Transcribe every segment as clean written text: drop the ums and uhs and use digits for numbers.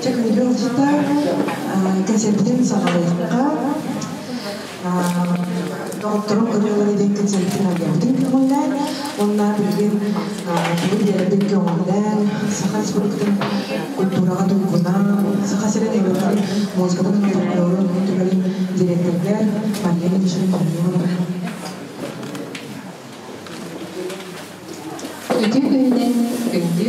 Чэ, күндү ыалдьыттар, кэнсиэрбитин саҕалыахха. Доҕотторум ырыалара диэн кэнсиэрбитин арыйабытын көҥүллээн уонна билигин тугу биэрэрбит көҥүллээн, Саха Республикатын культураҕа туйгуна, Саха сирин ырыаларын музыкатын фольклорун түмэлин дириэктэригэр Мария Ильична Коммунова. Үтүө күнүнэн күндү,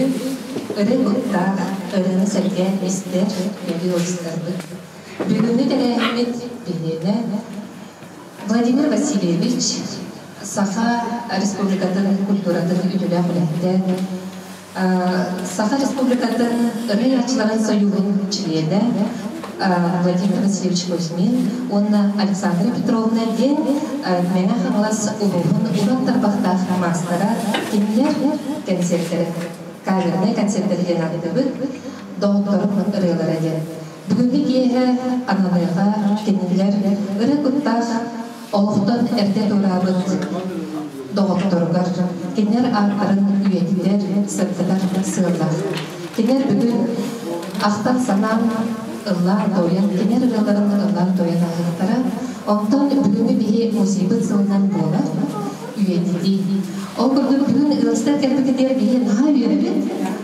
ырыа куттаах, ырыаны сэргээн истэр күндү ыалдьыттарбыт. Бүгүҥҥү тэрээһиммит биһиэнэ Владимир Васильевич Саха Республикатын культуратын үтүөлээх үлэһитэ, Саха Республикатын ырыа сойууһун чилиэнэ Владимир Васильевич Кузьмин уонна Александра Петровна диэн Мэҥэ Хаҥалас улууһун уран тарбахтаах маастара кинилэр кэнсиэртэрэ камернай концерттэрэ диэн ааттыыбыт доҕотторум ырыалара диэн. Бүгүҥҥү киэһэ аналыаҕа кинилэр ырыа куттаах олохтон эрдэ туораабыт доҕотторугар кинилэр ааттарын үйэтитэр, сырдатар сыаллаах. Кинилэр бүгүн ахтан-санаан, ыллаан-туойан, кинилэр ырыаларын ыллаан-туойан ааһыахтара. Онтон бүгүҥҥү биһи музейбыт сылынан буолар үйэтитии. Ол курдук бүгүн ыалдьыттар кэлбитигэр биһи наһаа үөрэбит.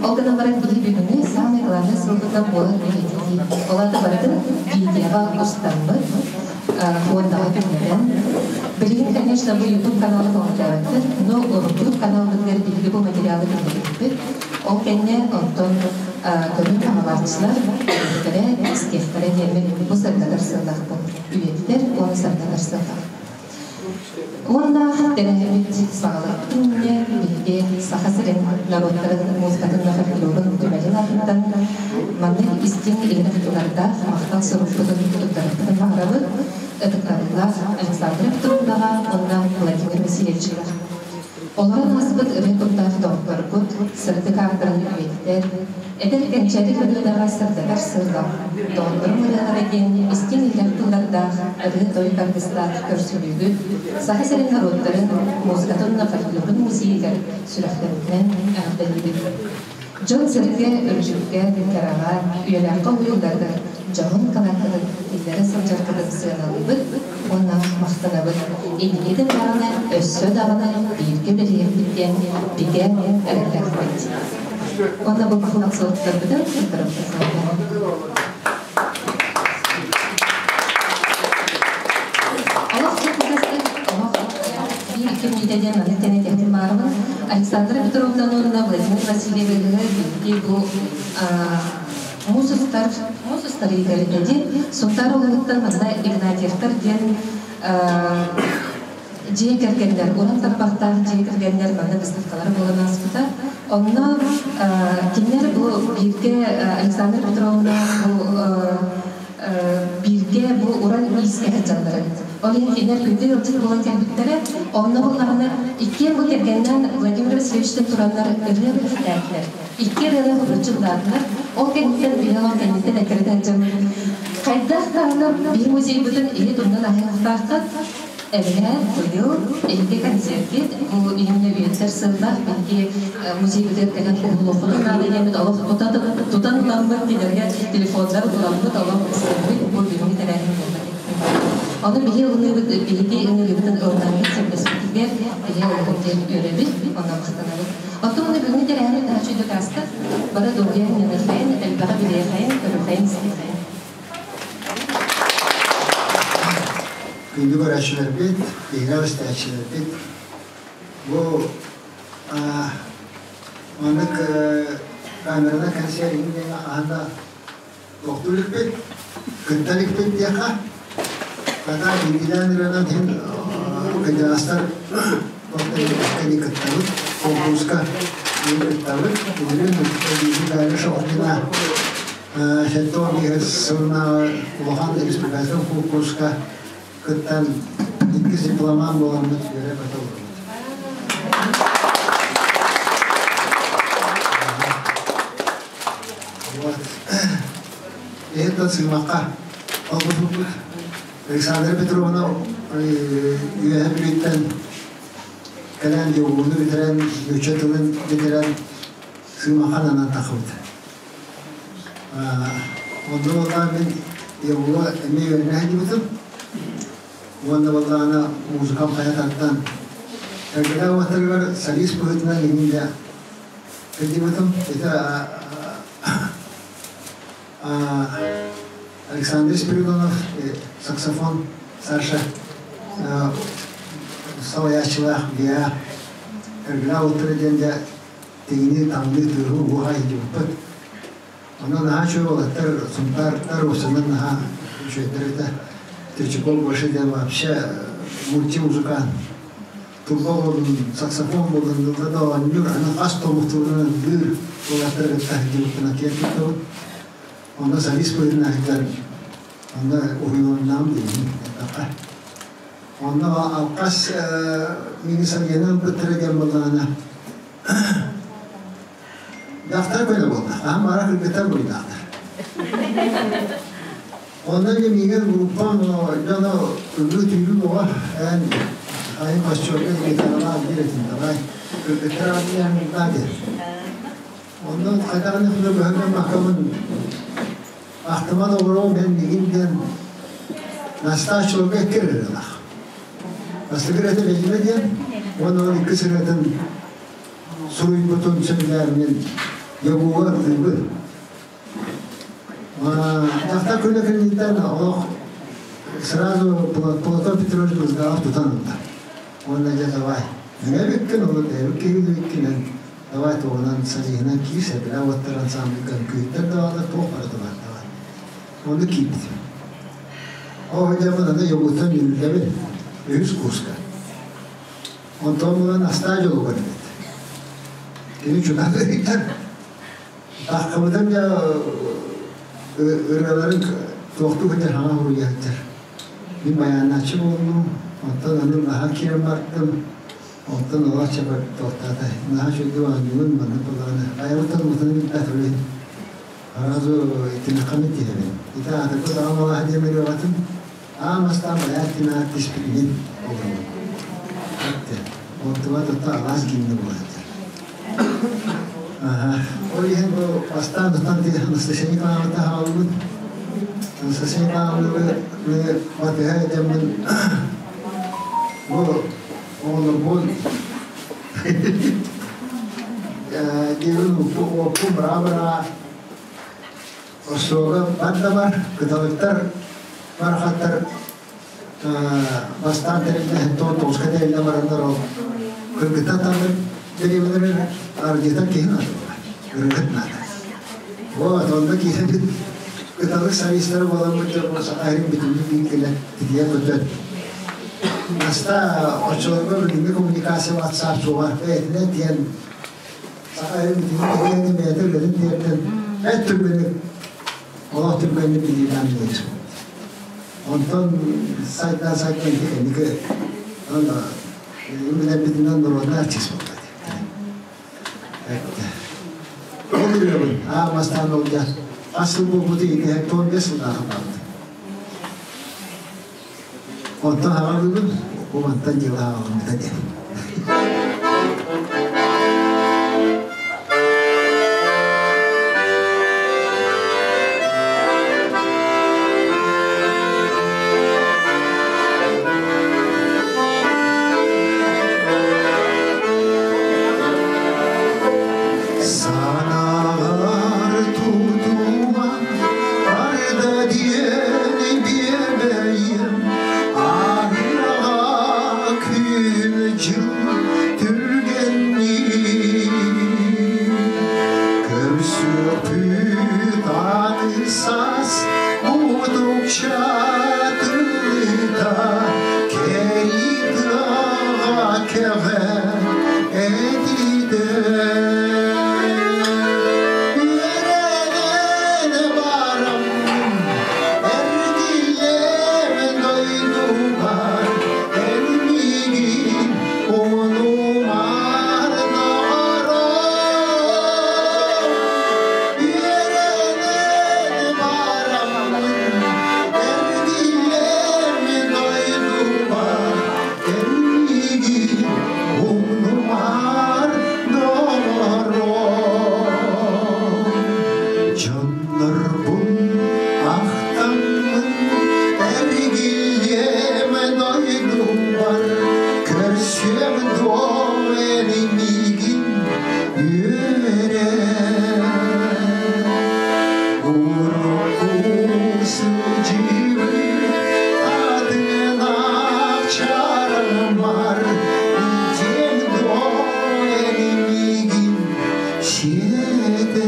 Ол гынан баран биһи бүгүҥҥү самый главный сылбытынан буолар үйэтитии. Ол аата барытын видеоҕа устаммыт, фондаҕа киллэрэн. Билигин, конечно, бу YouTube каналы көҥүллээбэттэр, но урукку каналбытыгар биһиги бу материалы киллэрбиппит. Ол кэннэ онтон көрүҥ аҕалааччылар көрүөхтэрэ, истиэхтэрэ диэммит бу сырдатар сыаллаахпыт. Үйэтитэр уонна сырдатар сыаллаах. Уонна тэрээһиммит саҕалыахпыт иннинэ биһиги Саха сирин норуоттарын музыкатын фольклорун түмэлин аатыттан маннык истиҥ иһирэх тыллардаах махтал сурукпутун туттарыахпытын баҕарабыт ытыктабыллаах Александра Петровнаҕа уонна Владимир Васильевичка. Олорон ааспыт ырыа куттаах доҕотторгут сырдык ааттарын үйэтитэр, эдэр кэнчээри көлүөнэҕэ сырдатар сыаллаах доҕотторум ырыалара диэн истиҥ иһирэх тыллардаах ырыа-тойук аргыстаах көрсүһүүгүт Саха сирин норуоттарын музыкатын уонна фольклорун музейыгар сүрэхтэринэн эҕэрдэлиибит. Дьон-сэргэ үрдүккэ, кэрэҕэ, үйэлээххэ уһуйулларыгар дьоһун кынаккытын киллэрэ сылдьаргытын сыаналыыбыт уонна махтанабыт. Инникитин даҕаны, өссө даҕаны бииргэ үлэлиэхпит диэн бигэ эрэллээхпит. Уонна бу махтал суруктарбытын туттарабыт. Олох олох биир кимниитэ диэн маннык тэнэтиэхпин баарымын. Александра Петровна уонна Владимир Васильевиһы биһиги бу муус устар муус устар ыйыгар диэн Сунтаар улууһуттан манна Игнатьевтар диэн дьиэ кэргэннэр, уран тарбахтаах дьиэ кэргэннэр манна выставкалара буолан ааспыта. Онно кинилэр бу бииргэ Александра Петровна бу бииргэ бу уран иискэ сылдьаллар эбит. Ол иһин кинилэр күндү ыалдьыт буолан кэлбиттэрэ. Онно буллаҕына иккиэн бу кэргэнинээн Владимир Васильевичтан тураннар ырыа бэлэхтээтилэр. Икки ырыаны хобуччу ыллаатылар. Ол кэнниттэн биһи ол кэнниттэн эккирэтэн дьон хайдах даҕаны биһи музейбытын иһи тумнан аһыахтааххыт. Эбээ, быйыл эһиги концерткит бу иһиннэ үйэтитэр сыллаах биһиги музейбытыгар кэлэн уһулуоххутун наада диэммит олох тутан ыламмыт кинилэргэ телефоннар ыламмыт олох истэммит бу бүгүҥҥү тэрээһин буолла. Ону биһи ылыныыбыт биһиги ыҥырыыбытын ылынаммыт сөбүлэспитигэр биһи олоҕун диэн үөрэбит, онно махтанабыт. Оттон уонна бүгүҥҥү тэрээһин таһыччы дакааста бары долгуйан ньаныахайын, элбэҕи билиэхэйин, көрүөххэйин, истиэхэйин. Күндү көрөөччүлэрбит, биһиги истээччилэрбит, бу маннык камеранан кэнсиэр иҥин хаһан да тохтуу иликпит, кытта иликпит диэххэ, хата биирдиилээн ырыанан иһин кырдьаҕастар кэли кыттабыт, конкурска кыттабыт, билигин Дарья Шохтина 75 сылынааҕы улахан республиканскай конкурска кыттан иккис дипломант буоламмыт үөрэ-көтө олоробут. Вот. Иһиттэн сыымахха холбоппуппут. Александра Петровна Үөһэ Бүлүүттэн кэлэн ДГУну бүтэрэн, нуучча тылын бүтэрэн сыымахха ананан тахсыбыт. Онно буоллаҕа мин ЕГУ-га эмиэ үөрэнэ сылдьыбытым. Уонна буоллаҕына музыкам хайа тардан Эргэлээх уоттарыгар солист быһыытынан иҥин дэ сылдьыбытым. Это Александр Спиридонов, саксофон Саша салайааччылаах ВИА Эргэлээх уоттара диэн дьэ тиҥнии таҥныы тыаһы уоһа иһдьибиппит. Онон наһаа үчүгэй уолаттар Сунтаартар уопсайынан наһаа үчүгэйдэр этэ. Тречаков больше диэн вообще мультимузыкант. Турба буоллун, саксофон буоллун, ылла да оонньуур, аны хас тобуктуурунан ыллыыр уолаттары кытта сылдьыбыппын киэн туттабын. Онно солист быһыытынан сылдьан онно уһуйулуннаҕым диибин элбэххэ. Онно алкас миигин саргыйаны ылбыттара диэн буоллаҕына Дьахтар көнө буолла. Аһым баара кыргыттар буруйдаахтар. Онно дьэ миигин группам дьоно ылыы-түүрүү оҕо эн айым оччуорга гитаралаах биир этим давай кыргыттар аатыйаһын диэн. Онно хайдах эмэ хына быһарган баккабын ахтыман олоруом эн миигин диэн Настаа оччолорго икки ырыалаах. Бастакы ырыата Бэлимэ диэн уонна ол иккис ырыатын суруйбутун сөбүлээммин ЕГУ-га ыллыыбын. Дьахтар күнэ кэнниттэн олох сразу Платон Петрович Мозгалов тутан ылла. Уонна дьэ давай, мэҥэ бүккүн, ол бэйэбит киһи давай тугунан садьыһынан киир сэбилэ уоттар ансамбльга үҥкүүһүттэр да бааллар, туох барыта бар давай. Онно киирбитим. Ол дьэ аны ЕГУ-тан үүрүллэбин үһүс курска. Онтон булан астаа дьолугар эбит. Кини чугас ыйытар. Таххыбытым дьэ ырыаларын туохтуу сылдьар хаҥа суруйааччар. Мин байааннааччы буоллум, онтон аны наһаа киирэн бардым, онтон олачча туохтаата. Наһаа үчүгэйдик оонньуубун, маннык буоллаҕына. Айабыттан умутан билбэт үлэһит. Сразу итинэххэ тиһэбин. Ити аатырбыт аҕам алааһа диэн ырыаҕатын Аан бастаан байаат тимэҕэр түспүтүнэн олоробун. Онтуба тутта алаас гимнэ буолар. Ол иһин бу бастаан тутан Анастасия Николаевна хаалбыт. Анастасия Николаевна батыһа дьоммун бу оҕолорбун диэбин уоппун быра-быра Остуолга бар да бар, кыталыктар барахаттар бастаан тэриллэ тоҕуска тэриллэ бараннар ол кыргыттар таныр дэриэбинэлэр ардыытан киһи наада ырыһыт наада. Вот онно киирэн кыталык солистара буоламмыт дьон саха иһин бүтүннүү биир кэлэн титийэ көтөн Наста оччолорго билиҥҥи коммуникация WhatsApp суоҕа бэйэтинэн тиэн Саха бүтүннүү бэйэтэ үлэтин тиэрдэн эт түргэнник олох түргэнник билиилээн биэрэр. Онтон сайдан сайдан кэнники үлэбитинэн народнай артист буолла Ол ырыабын аа бастаан олдьа хас сыл буолбуту ити 15 сыллааҕы баалды. Онтон аҕалыыбын, бу мантан дьыала аҕалыммыта диэн. Санаалар тутума арда диэн биэбэйим аһыаҕа күн-дьыл түргэнник көрсүөхпүт аны саас мутукча тыллыта кэритыаҕа кэҕэ этитэ Үөрэнэн бараммын эргиллэмин дойдубар эн миигин умнумаар доҕором. Үөрэнэн Доҕорбун ахтаммын эргиллиэм дойдубар, көрсүөм дуо эн миигин үөрэ. Урукку сылдьыбыт атынаах чараммар илдьиэм дуо эн миигин сиэтэ.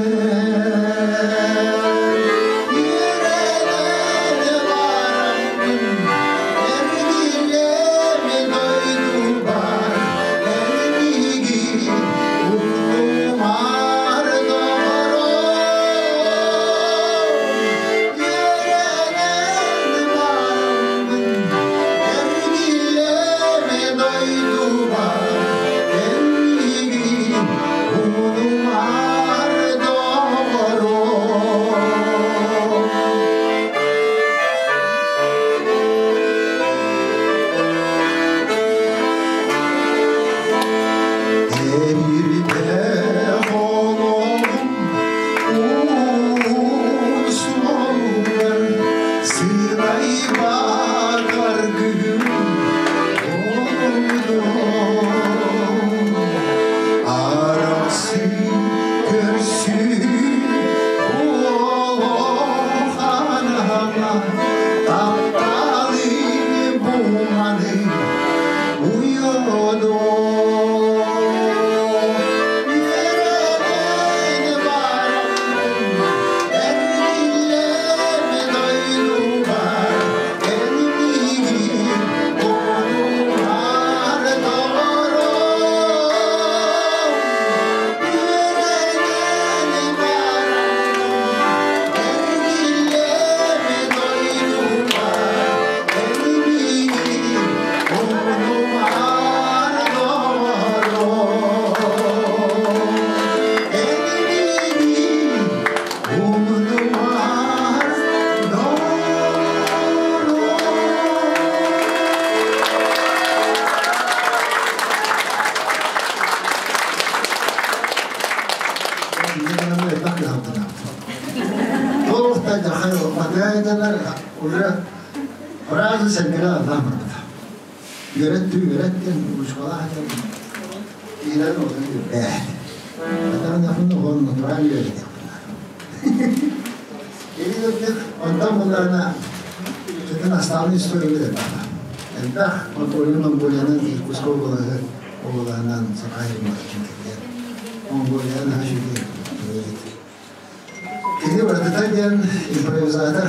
Кини барыта диэн импровизатор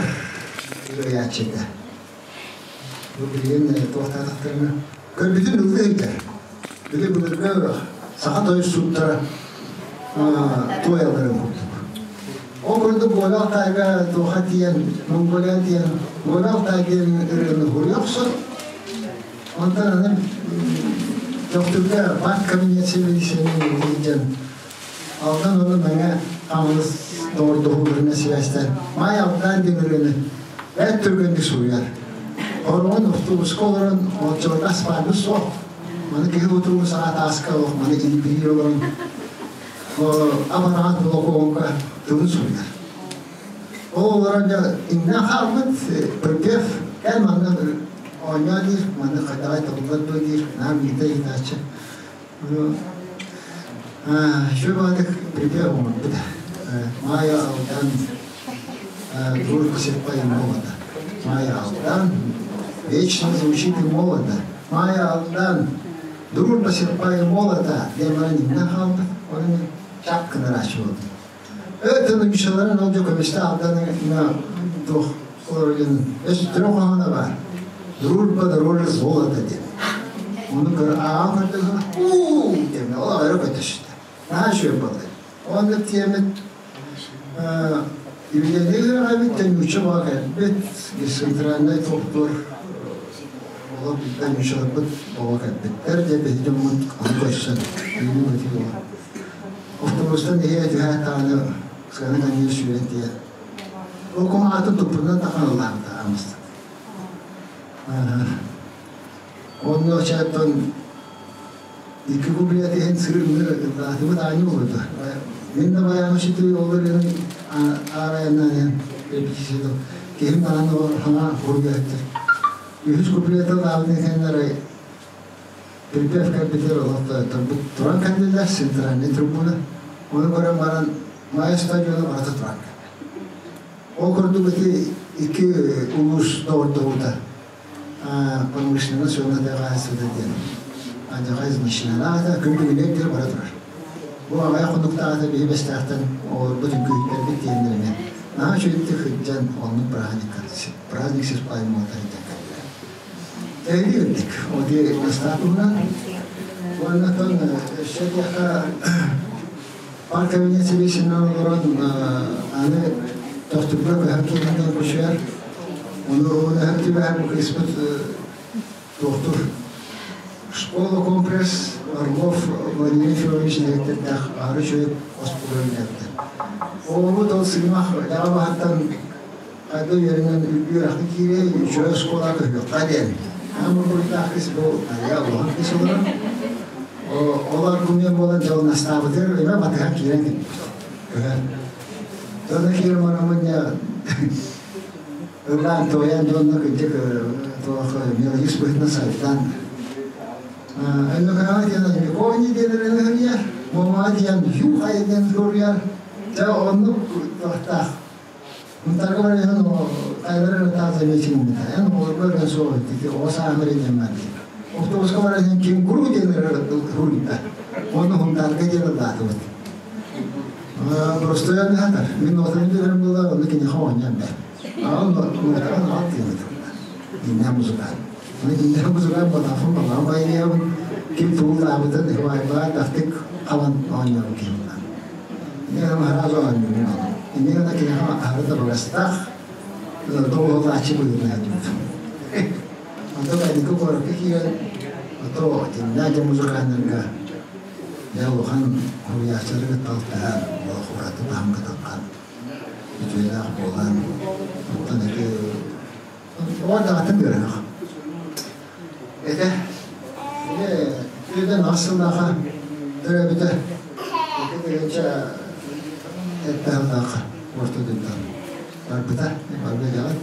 ырыаяччыта. Бу билигин туохтаатахтарына көрбүтүн ыллыы ыйдар. Били былыргы саха тойус сууттара туойалларын курдук. Ол курдук Голя Алтайга туоха тиийэн, Монголия тиийэн, Голя Алтай диэн ырыаны хуруйа охсор. Онтон аны Төхтүргэ банк кабинет сэбиэдиссэйин диэн Алдан ону Мэҥэ Хаҥалас доҕордоһууларынан сибээстээн Маай Алдан диэн ырыаны бэрт түргэнник суруйар. Хороҕон автобуска олорон оччолорго асфальбыт суох. Маны киһи утуругу саҕа тааска олох маны илбиһии олорон абараҕат блокуонка тылын суруйар. Ол олорон дьэ иҥнэн хаалбыт припев кэл манна оонньоо диир, манна хайдаҕай табыллар дуо диир, наам ыйыта ыйытааччы. Шөбадык припев оҥорбут. Майя Алдан дружба серпа и молота. Майя Алдан вечно звучит и молото. Майя Алдан дружба серпа и молота диэн баран иҥнэн хаалбыт. Оны чап гынар болду. Өтөн үгүсэлэрин ол дьэ көмүстэ Алданы туох олорон өстөрө хоһооно баар. Дружба дороже золота диэн. Ону көр ааҕан көрдөҕүнэ уу диэн ол өрө көтөстө. Наһаа үчүгэй буолла. Онно тиэмит юбилейный ыаҕабыт төннүүччэ буола кэлбит центральнай туохтуур олох төннүүччэлэрбит буола кэлбиттэр дьэ биһи дьоммут ону көрсөн үүнүү көтүү буолар. Автобустан иһэ түһээт даҕаны сыана кэннигэр сүүрэн тиийэн ол кумаатын туппунан таханаллаабыта аамыста. Онно чаттан икки кубрият иһин сырыҥныр ыллаатыбыт аанньа буолбута. Мин да баягы сүтү олор аарайаннан репетиция киһим даҕаны хаҥа хуруйа эттэр. Үһүс куплета лаабыны кэннэрэ припев кэлбитигэр олохтоохторбут туран кэллилэр, центральный трибуна. Ону көрөн баран маэстро дьоно барыта туран кэллэ. Ол курдук ити икки улуус доҕордоһуута промышленность уонна тыа хаһаайыстыбата диэн алдьархай измышлялаах күн бүгүнүгэр диэри бара турар. Бу аҕыйах хонуктааҕыта биһи Бэстээхтэн оҕолорбут үҥкүүһүттэрбит диэннэринэ наһаа үчүгэйдик сылдьан оннук праздникка праздник сирпааймуота диэн кэллилэр. Эһиги үрдүк. Оти Настаа туһунан уонна оттон өссө диэххэ парк кабинет сэбиэсинэн олорон аны тохтурга көһөн киирэн көрсүөр. Ону өһөр түбэһэр бу кыыспыт туохтур. Школа комплекс Орлов Владимир Федорович директордаах аһары үчүгэй оскуола үлэлээбитэ. Оҕобут ол сыгымах даҕа баһыттан хайда үөрэнэн үөрэххэ киирэ үчүгэй оскуолаҕа көһүөххэ диэн. Аан буруйдаах кыс бу Мария улахан кыс олорор. Ол аргумент буолан дьол настаабытыгар эмэ батыһан киирэн кэлбит. Көһөр. Дьоно киирэн бараммын дьэ ыллаан туойан дьонно кырдьык туох мелодист быһыытынан сайдан Өнөкөҕө диэн Никони диэн эрэ Муомаҕа диэн Юхай диэн суруйар. Дьэ оннук туохтаах. Мунтарга баран иһэн хайалара эрэ таах замечен эн оҕолорго эрэ суох ити оҕо сааһым эрэ диэн баар дии. Автобуска баран иһэн кенгуру диэн эрэ суруйда. Уонна Хунтаарга диэн ыллаатыбыт. Просто хатар. Мин отарын билэрим буолар, онно киниэхэ оонньоон бэр. Аҕам нуотаҕын аҕат диэн ытырда. Иннэ музыкант. Оны иннэ музыкант батафын балаҕан байыабын ким тугулаабытын хыбайбаа тахтык хабан оонньоон киһимнан. Иннэ сразу оонньуурун алым. Иннэ гына киниэхэ аһары табыгастаах доҕуһулааччы быһыытынан дьүт. Онтон Айдыка куоракка киирэн, ото тиннээх дьон музыканнарга Дьэ улахан уһуйааччылары кытта алтыһан, олох ураты таһымҥа таххан, үтүөлээх буолан, оттон ити оҕо даҕатын ыарыһах. Этэ, ити аҕыс сыллааха төрөөбүтэ, ити тыһыынча сэттэ сыллаахха орто дойдуттан барбыта, барбыта дьаҕыт.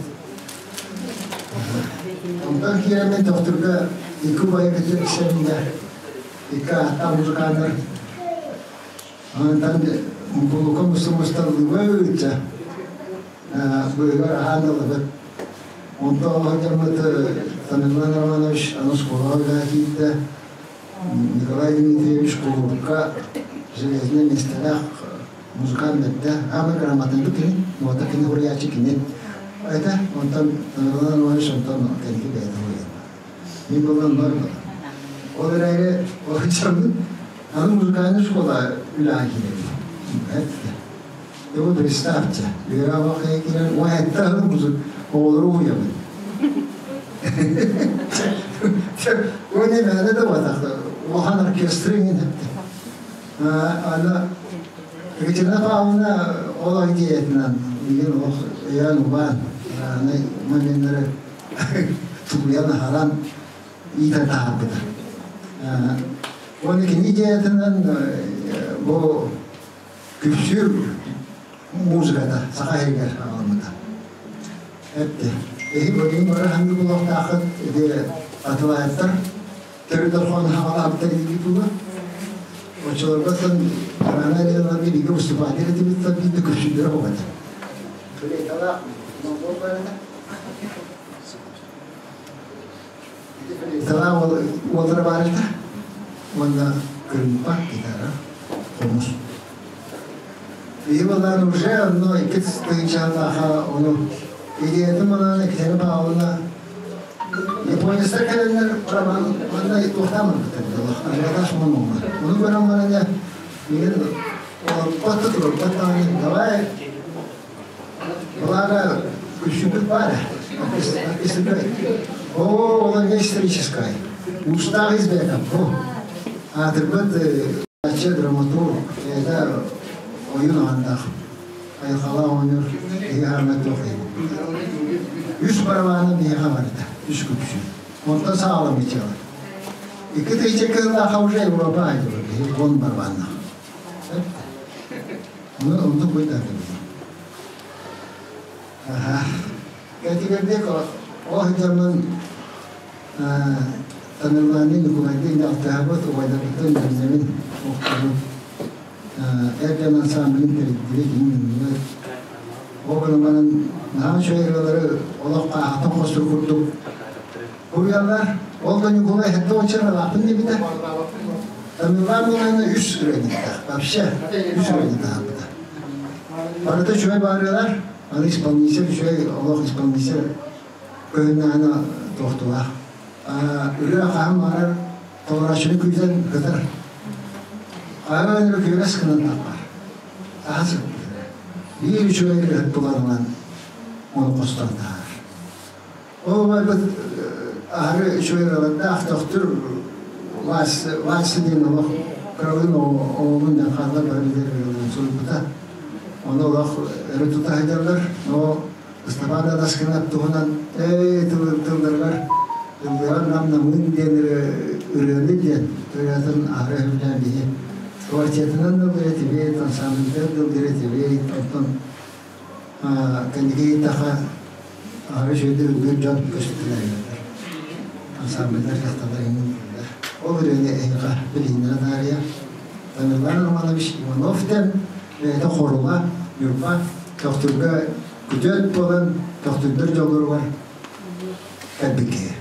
Онтон киирэммин тохтурга икки убайы кытта билсэмминэ икки ааттаах музыканнар антан мукулука муста-муста ыллыбыт быыһыгар аһаан да ыллыбыт. Онтон олох дьоммут Тамерлан Романович аны оскуолаҕа үлэҕэ киирдэ. Николай Дмитриевич кулуупка железный миэстэлээх музыкант бэрдэ. Аамай грамотнайбыт кини, уота кини суруйааччы кини. Это онтон Тамерлан Романович онтон кэнники бэйэтэ суруйар. Мин буолан норма. Ол эрээри олоччоммут аны музыкальный школа үлэҕэ киирэбин. И вот представьте, үөрэх киирэн уһайта музык оҕолору уһуйабын. Уонна мээнэ да буолбатах, улахан оркестры иҥин эптэ. Аны Екатерина Павловна ол идеятынан билигин олох өйөөн убаан, аны моменнары тулуйан аһаран иитэн таһаарбыта. Уонна кини идеятынан бу күпсүүр музыката саха иһигэр аҕаламмыта. Эпти. Эһи бөлүн бары ханнык буолуохтааххыт ити атылаайыттар төрүт дорҕоон хаҕалаабыттар диир буолла. Оччолорго Рана Леновна бииргэ выступать этибит биирдэ күпсүүрдэрэ буолбата. Флейталаах монгол барыта. Флейталаах уоллара баар этэ. Уонна кырыымпа, гитара, хомус. Биһи балаан уже онно икки тыһыынчалааха ону идеятын балаан Екатерина Павловна японецтар кэлэннэр роман манна туохтаан барбыттар ажиотаж мун Ону көрөн баран дьэ мигин олорбот да турбат даҕаны давай Благо, күлсүбүт баар оркестрга. О, оларга историческай. Устаах избеков. О, аатырбыт ачча драматург, это ойун аҕандаах. Айылҕала оҕонньор киһи хааммат туох Үс барабааны биһиэхэ барда, үс күпсүү. Онтон саҕаламмыт дьыала. Икки тыһыынча кыыллаахха уже Европа айдылар, биһи он барабаннаах. Оны онтук быйтаатым. Аха. Кэтигэрдик ол сылдьаммын Тамерланы Ньукулайдыын алтыһабыт, убайдарбыттан үөрэнэбин, охтобун. Эр дьон ансамблын тэрийдибит, иҥнибит. Ол гынан баран наһаа үчүгэй ырыалары олох хааһытан хостур курдук буруйаллар. Ол да Ньукулай хэттэ уонча диэбитэ. Тамерлан буолан үс ырыанньыктаах. Вообще үс ырыанньыктаах. Барыта үчүгэй баарыалар. Аны исполнитель үчүгэй олох исполнитель көһүннэҕинэ туохтулаах. Ырыа хаһан баарар толорооччуну күүтэн кытар. Хаһан эрэ күөрэс гынан таххар. Аһа сыппыт. Биир үчүгэй ырыаһыт буларынан ону хостоон таһаар. Ол барбыт аһары үчүгэй ырыалардаах төхтүр Вася диэн олох кыралыын оҕолуун диэн хааллар бары билэр ырыаларын суруйбута. Ону олох өрө тута сылдьаллар. Но Ыстапаан Дадаскынап туһунан эй тылларыгар ыллыгар нам-намыын диэн ырыаны диэн ырыатын аһары өһүлээн биһи квартетынан да ыллыыр этибит, ансамбльдар да ыллыыр этибит. Онтон кэнники ыйдахха аһары үчүгэйдик ыллыыр дьон көстүлэр. Ансамбльдар дьахталлар иҥнэллэр. Ол ырыаны эһиэхэ билиһиннэрэ таарыйа Тамерлан Романович Иванов диэн бэйэтэ Хорула, Ньурба, Төхтүргэ күтүөт буолан Төхтүрдэр дьоллоругар кэлбит киһи.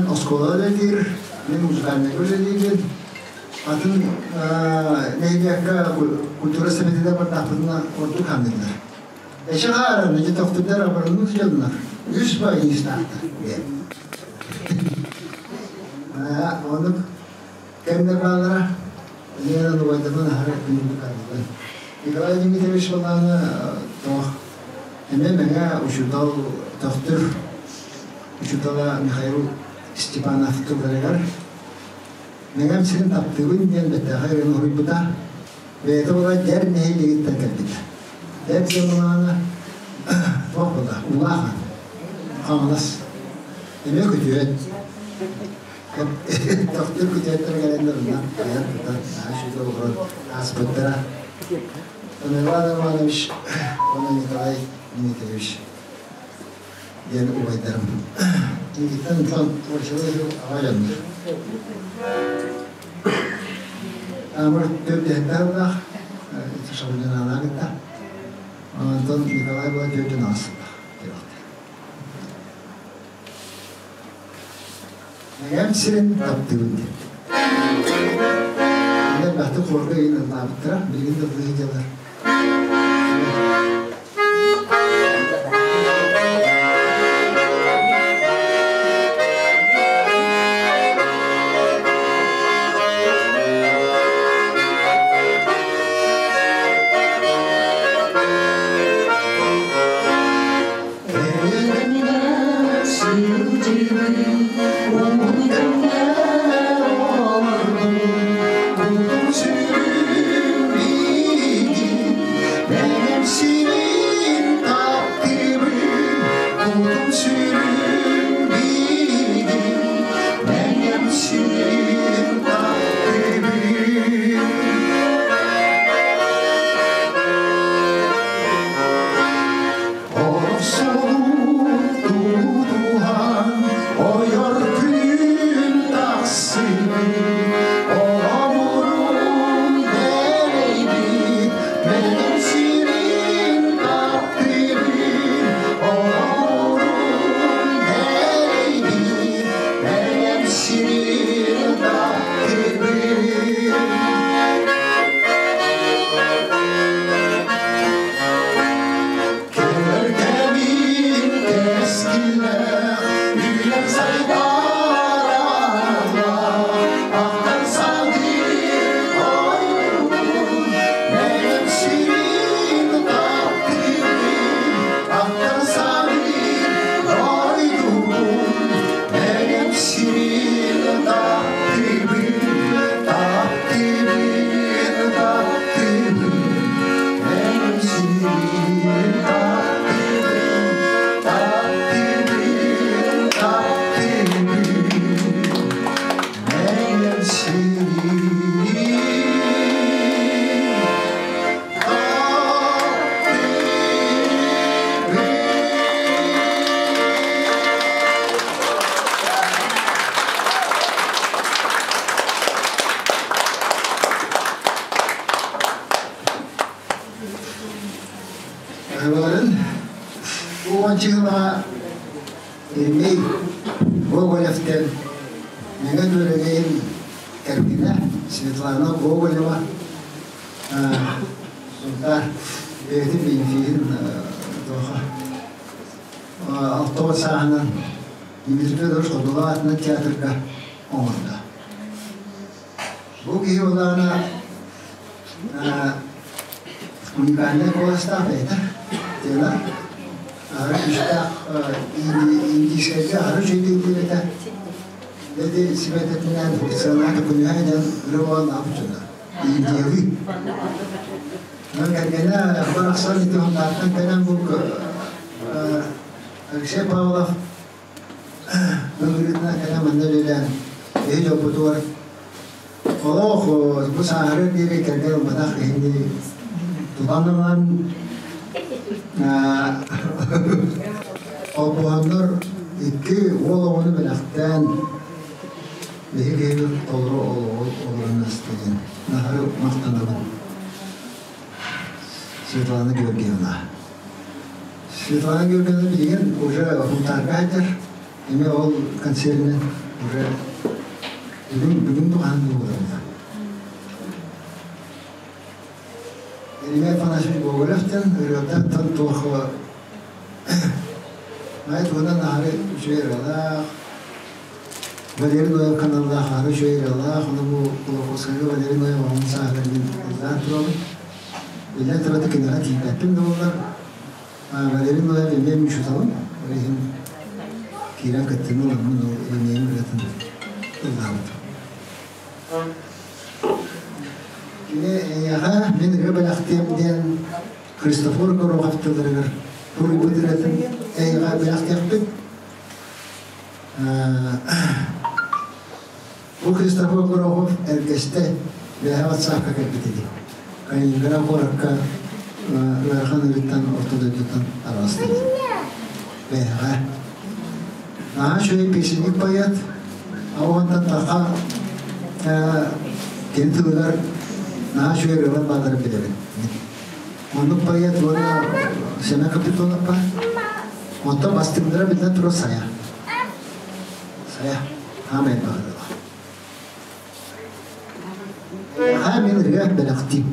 кэлэн оскуолаҕа үлэлиир, мин музыкальнайга үлэлиибин. Атын нэһилиэккэ культура сэмэтигэр бардахпытына ордук ханыыллар. Эчи хааран, эчи тохтудар абырынныы сылдьаллар. Үс баянистаахтар диэн. Оннук кэмнэр бааллара. Лена убайдарбын аһара күндү хааллар. Николай Дмитриевич Балаана тоох эмиэ мэҥэ учуутал Төхтүр учуутала Михаил Степанов тылларыгар Мэҥэм сирин таптыыбын диэн бэртээхэй ырыаны уһуйбута. Бэйэтэ була Дэр нэһилиэгиттэн кэлбитэ. Дэр диэн былаана туох була? Улахан. Хаҥалас. Эмиэ күтүөт. Төхтүр күтүөттэр кэлэннэр онно айан тутан наһаа үчүгэй олорон ааспыттара. Иван Иванович уонна Николай Дмитриевич диэн убайдарым. Миигиттэн творчество аҕа дьоннор. Амыр төрдүһүттэ сыллаах, Шабудинаалаах кытта. Онтон Николай была төрдүн аҕыс сыллаах. Эҥэм сирин таптыыбын диэн. Элбэхтик хорга иин ыллаабыттара, билигин да ыллыы сылдьаллар. Ойор күн тахсыбыт, Оҕомурун дэлэйбит, Бэлэм сирин таптыыбын, Оҕомурун дэлэйбит, Бэлэм сирин таптыыбын. Кэргэним кэскилээх, үлэм сайдар ахтан саныыр ойуун, бэйэм сирин таптыыбын, ахтан саныыр ойуун, бэйэм сирин таптыыбын, таптыыбын, таптыыбын. Бэйэм сирин таптыыбын, таптыыбын, таптыыбын. Бэйэм сирин Ырыаларын уончыгына Ермей Гоголевтен Мэҥэ Күөрэгэйин кэргэнэ Светлана Гоголева Сунтаар бэйэтин бенефиһин туоха 60 сааһынан Дмитрий Федорович Ходулов аатынан театрга оҥордо. Бу киһи улаана уникальнай куоластаах бэйэтэ. Тенор. Аһары күүстээх индийскэйгэ аһары үчүгэйдик этэ. Ити сибэтэтинэн сыанаата күнүһэ диэн ырыа аабыт дьоно. Индиялыы. Онон кэргэнэ барахсан ити Хондааттан кэлэн бу Алексей Павлов ыҥырыытынан кэлэн манна үлэлээн биһи дьолбутугар олох бу сааһырар диэри кэргэн ылбатах киһини тутан ылан холбоһоннор икки уол оҕону бэлэхтээн биһи киһибит толору олоҕу олорон аста диэн наһаа махтанабын Светлана Георгиевна. Светлана Георгиевна билигин уже Хунтаарга сылдьар. Эмиэ ол концернен Уже бүгүн бүгүн тухаһын буоларда. Еремей Афанасьевич Гоголевтен ырыатан туох Най туһунан аһары үчүгэй ырыалаах, Валерий Ноев каналлаах аһары үчүгэй ырыалаах, ону бу Кулаковскайга Валерий Ноев оҕом сааһыгар мин ыллаан турабын. Биллэн турар киниэхэ тиийбэппин да буоллар, Валерий Ноев эмиэ учууталым, ол иһин киирэн кыттыыны ыламмын ол Еремейим ырыатын ыллаабытым. Кини эйиэхэ мин ырыа бэлэхтиэм диэн Христофор Горохов тылларыгар суруйбут ырыатын эйиэхэ бэлэхтиэхпит. Бу Христофор Горохов эргэстэ бэйэҕэ ватсапка кэлбит ини. Калининград куоракка ыарахан ыарыыттан орто дойдуттан араҕастыбыт. Бэйэҕэ. Наһаа үчүгэй песенник поэт. Оҕонтон таха кини тылыгар наһаа үчүгэй ырыалар баалларын билэбин. Оннук поэт уонна Семен Капитонов баар. Онтон бастыҥнара биллэн турар Сайа. Сайа. Хаамай баҕарыла. Хаа мин ырыа бэлэхтиим.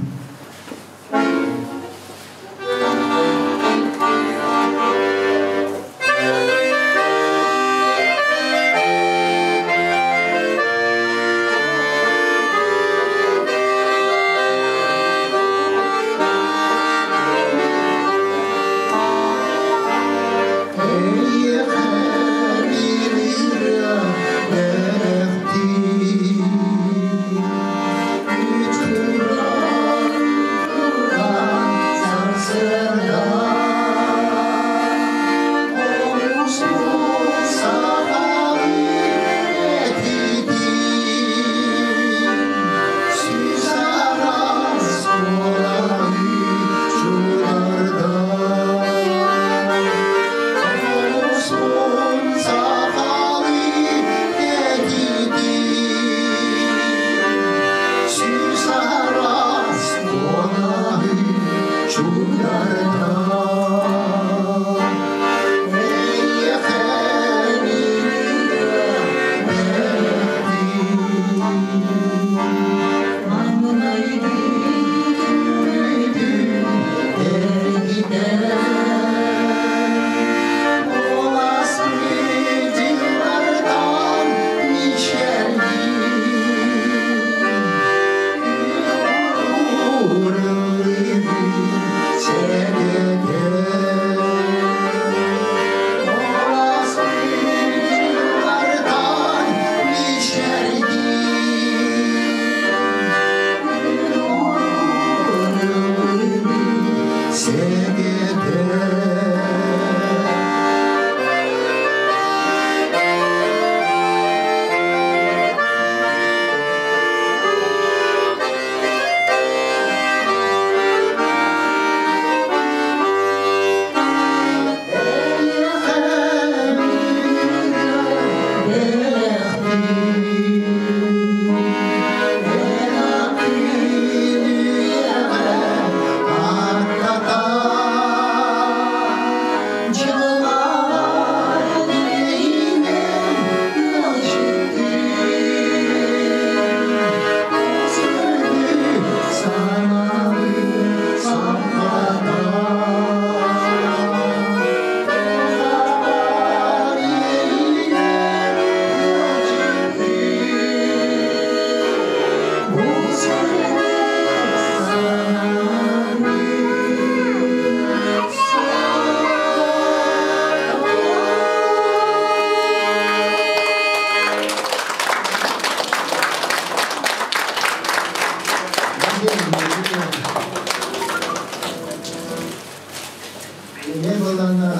Эмиэ буоллаҕына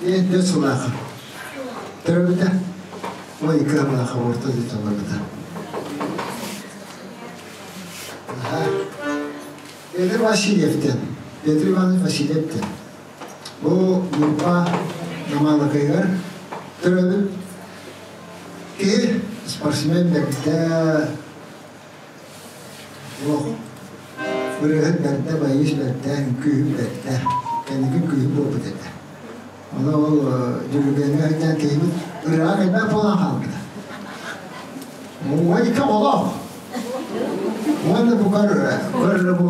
биэс сыллаахха төрөөбүтэ. Ой, икки сыллаахха орто дойдуларбыта. Петр Васильевтен, Петр Иванович Васильевтен. Бу Ньурба Намаалакайыгар төрөөбүт киһи, спортсмен бэрдэ, Олох ырыаһыт бэрдэ, байыыс бэрдэ, үҥкүүһүт бэрдэ, кэнники үҥкүүһүт буолбут этэ. Ону ол дьүрүлгэҥҥэ сылдьан киһибит Ырыаҕа кэлбэт буолан хаалбыта. 12 оҕолоох. Уонна бу көр бу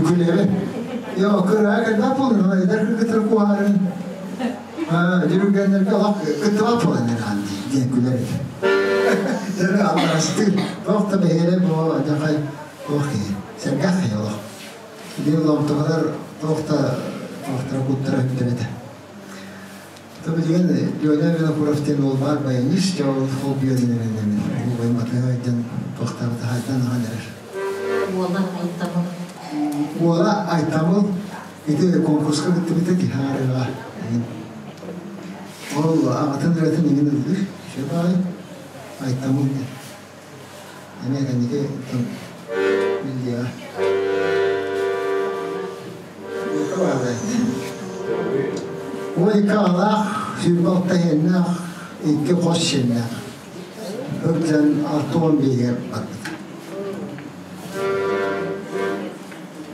күлэбин. Йо, кыраа кэлбэт буолан, эдэр кыргыттар куһаарын дьүрүлгэннэргэ олох кыттыбат буолан эрэ диэн күлэр этэ. Дьөрү алларастыыр. Туох да бэйэлэр бу дьахай туох киһи. Сэргэх киһи олох. Биир ломтоҕолор туох да туохтара куттара үктэр этэ. То билигин Леня Винокуров диэн уол баар баянист, дьэ ол ол биэрин убай Матыга диэн туохтаабыта хайдан ахан эрэр. Уола Айтабыл. Уола Айтабыл ити конкурска кыттыбыта киһи аарыга. Ол аҕатын ырыатын иҥин ыллыр. Шебай Айтабыл диэн. Эмиэ кэнники биллиэҕэ. 12 аҕалаах, 26 иһиннээх, 2 хос сиэннээх. Сылдьан 65-гэр барбыт.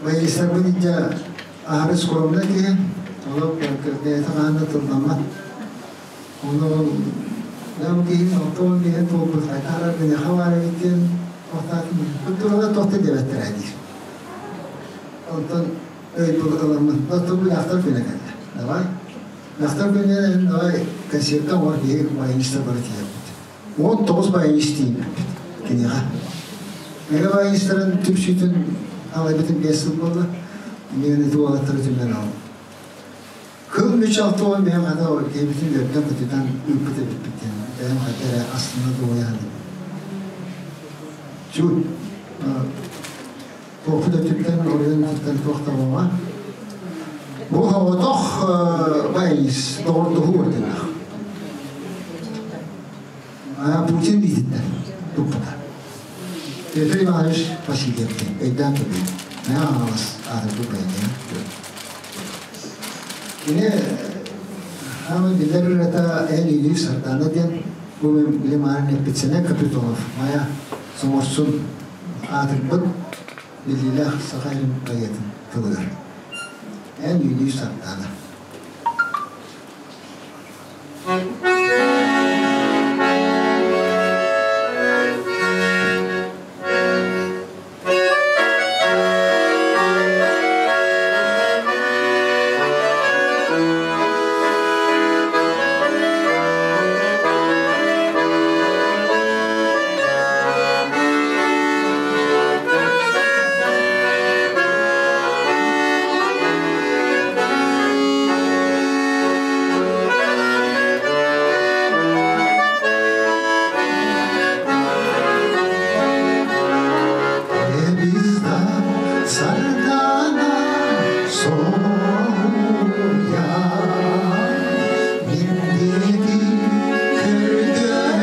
Баянистарбын илдьэ аһары скромнай киһи, олох бэйэтэ хаһан да тылламмат. Ону бу киһи 65-ин туолбут хайдах миэхэ баар эбит диэн туохтаатым. Культурада туох да диэбэттэрэ диир. Онтон өй ыламмын, оттон бу дьахтар күнэ кэллэ. Давай. Дьахтар күнүнэн давай концертка оҥор биһиги баянистар бары тиийэбит. 19 баянист тиийбиппит киниэхэ. Мэгэ баянистарын түмсүүтүн алайбытын 5 сыл буолла. Миэнэ туолаттары түмэн алым. Кыл мүч 65 хата киһибитин үөрдэн көтүтэн ыыппыт эбиппит диэн. Бэйэм хайда эрэ астына дуоһуйан. Чуут туохпут өттүттэн, оройун өттүттэн туох да буолла. Бу оҕотох баянист доҕордоһуу орденнаах. Путин биититтэн туппута. Петр Иванович Васильев диэн өйдөөн көрбүт. Мэҥэ Хаҥалас аатырбыт баяниһа. Кини хаамай биллэр ырыата Эн Илии Сардаана диэн бу мен билим аарын эппитсэнэ Капитонов Майа Соморсун аатырбыт биллиилээх саха илин поэтын тылыгар. Эн Илии Сардаана. Сардаана соһуйа мин диэки көрдөһөн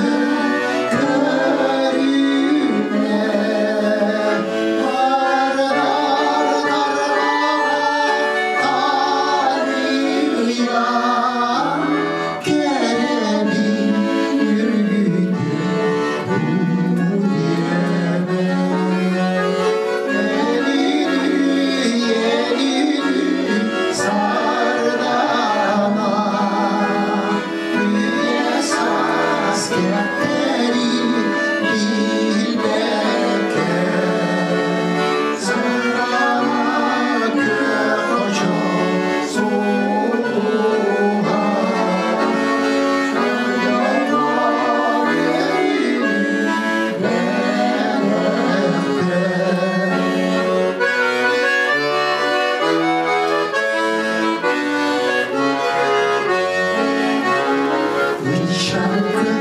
көрүнэ ардар тарыйа кэрэбин үргүтү Сардаана үйэ саас кэптэрин билбэккэ Сардаана күөх хочо сууһа Үч шаркын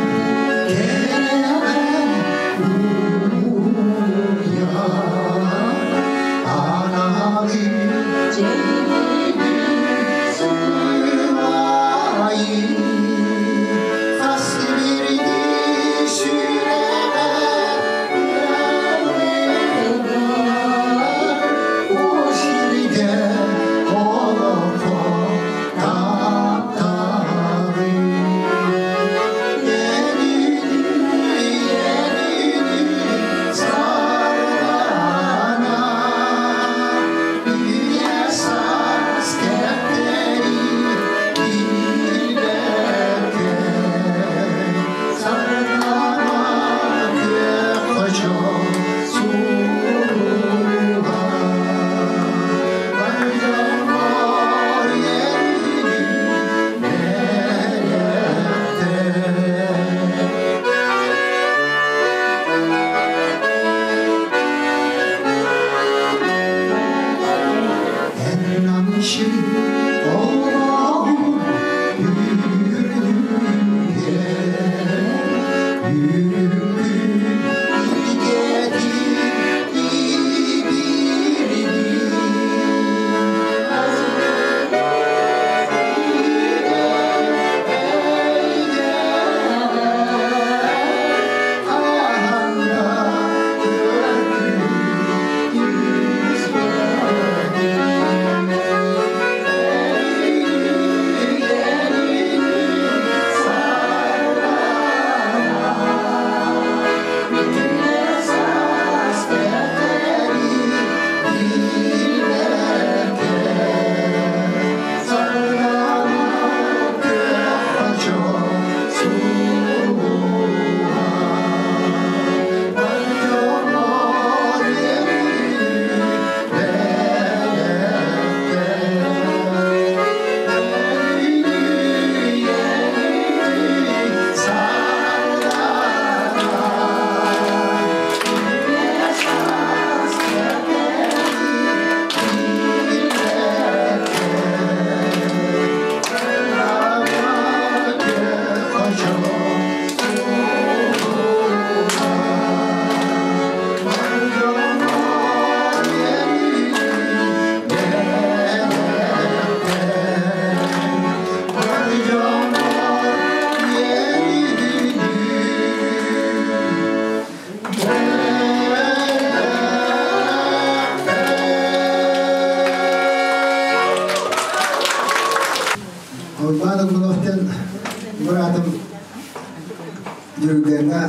Дьүрүлгэҥҥэ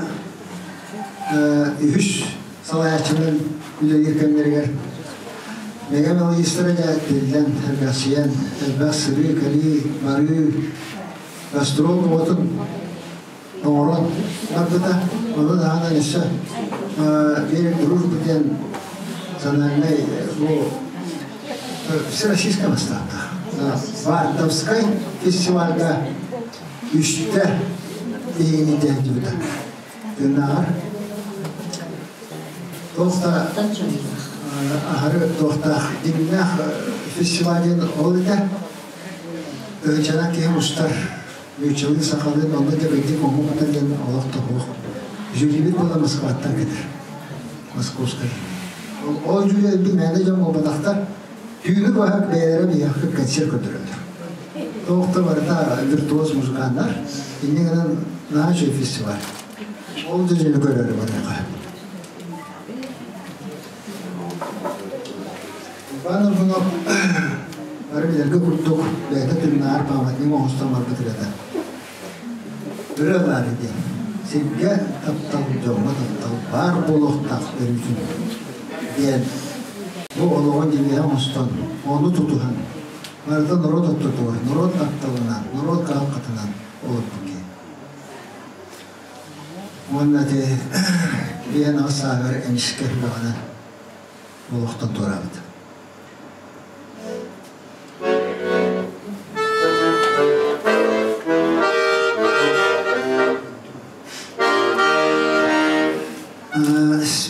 үһүс салайааччынан үлэлиир кэмнэригэр Мэҥэ мелодистара дьэ биллэн, эргэхсийэн, элбэх сырыы, кэлии, барыы, гастрол бөҕөтүн оҥорон барбыта. Ону таһынан өссө Берег дружбы диэн национальнай бу всероссийскай бастаахтаах. Мартовскай фестивальга үстэ биһигини тиһэрдибитэ. Тыынааҕар туох да аһары туохтаах дьиҥнээх фестиваль диэн ол этэ. Тыһыынчанан киһи мустар нууччалыы, сахалыы онно дэбэйдик омук диэн олох тоһуох. Жюрибит буола Москваттан кэтэр. Московскай. Ол жюри элбин мээнэ дьон буолбатахтар. Түүнү быһа бэйэлэрэ биһиэхэ концерт көрдөрөллөр. Туох да барыта виртуоз музыканнар. Инньэ гынан наһаа үчүгэй фестиваль. Ол да дьону көрөрү барыаха. Иван Аргунов бары билэргэ курдук бэйэтэ тыыннааҕар пааматник оҥостон барбыт ырыата. Ырыа баар диэн. Сиргэ таптал, дьоҥҥо таптал баар буолуохтаах өрүүтүн диэн бу олоҕун девиһэ оҥостон, ону тутуһан, барыта норуот ортотугар, норуот тапталынан, норуот кыһалҕатынан олорбут киһи. Уонна ити биэн аҕыс сааһыгар эмискэ сүрэҕинэн олохтон туораабыт.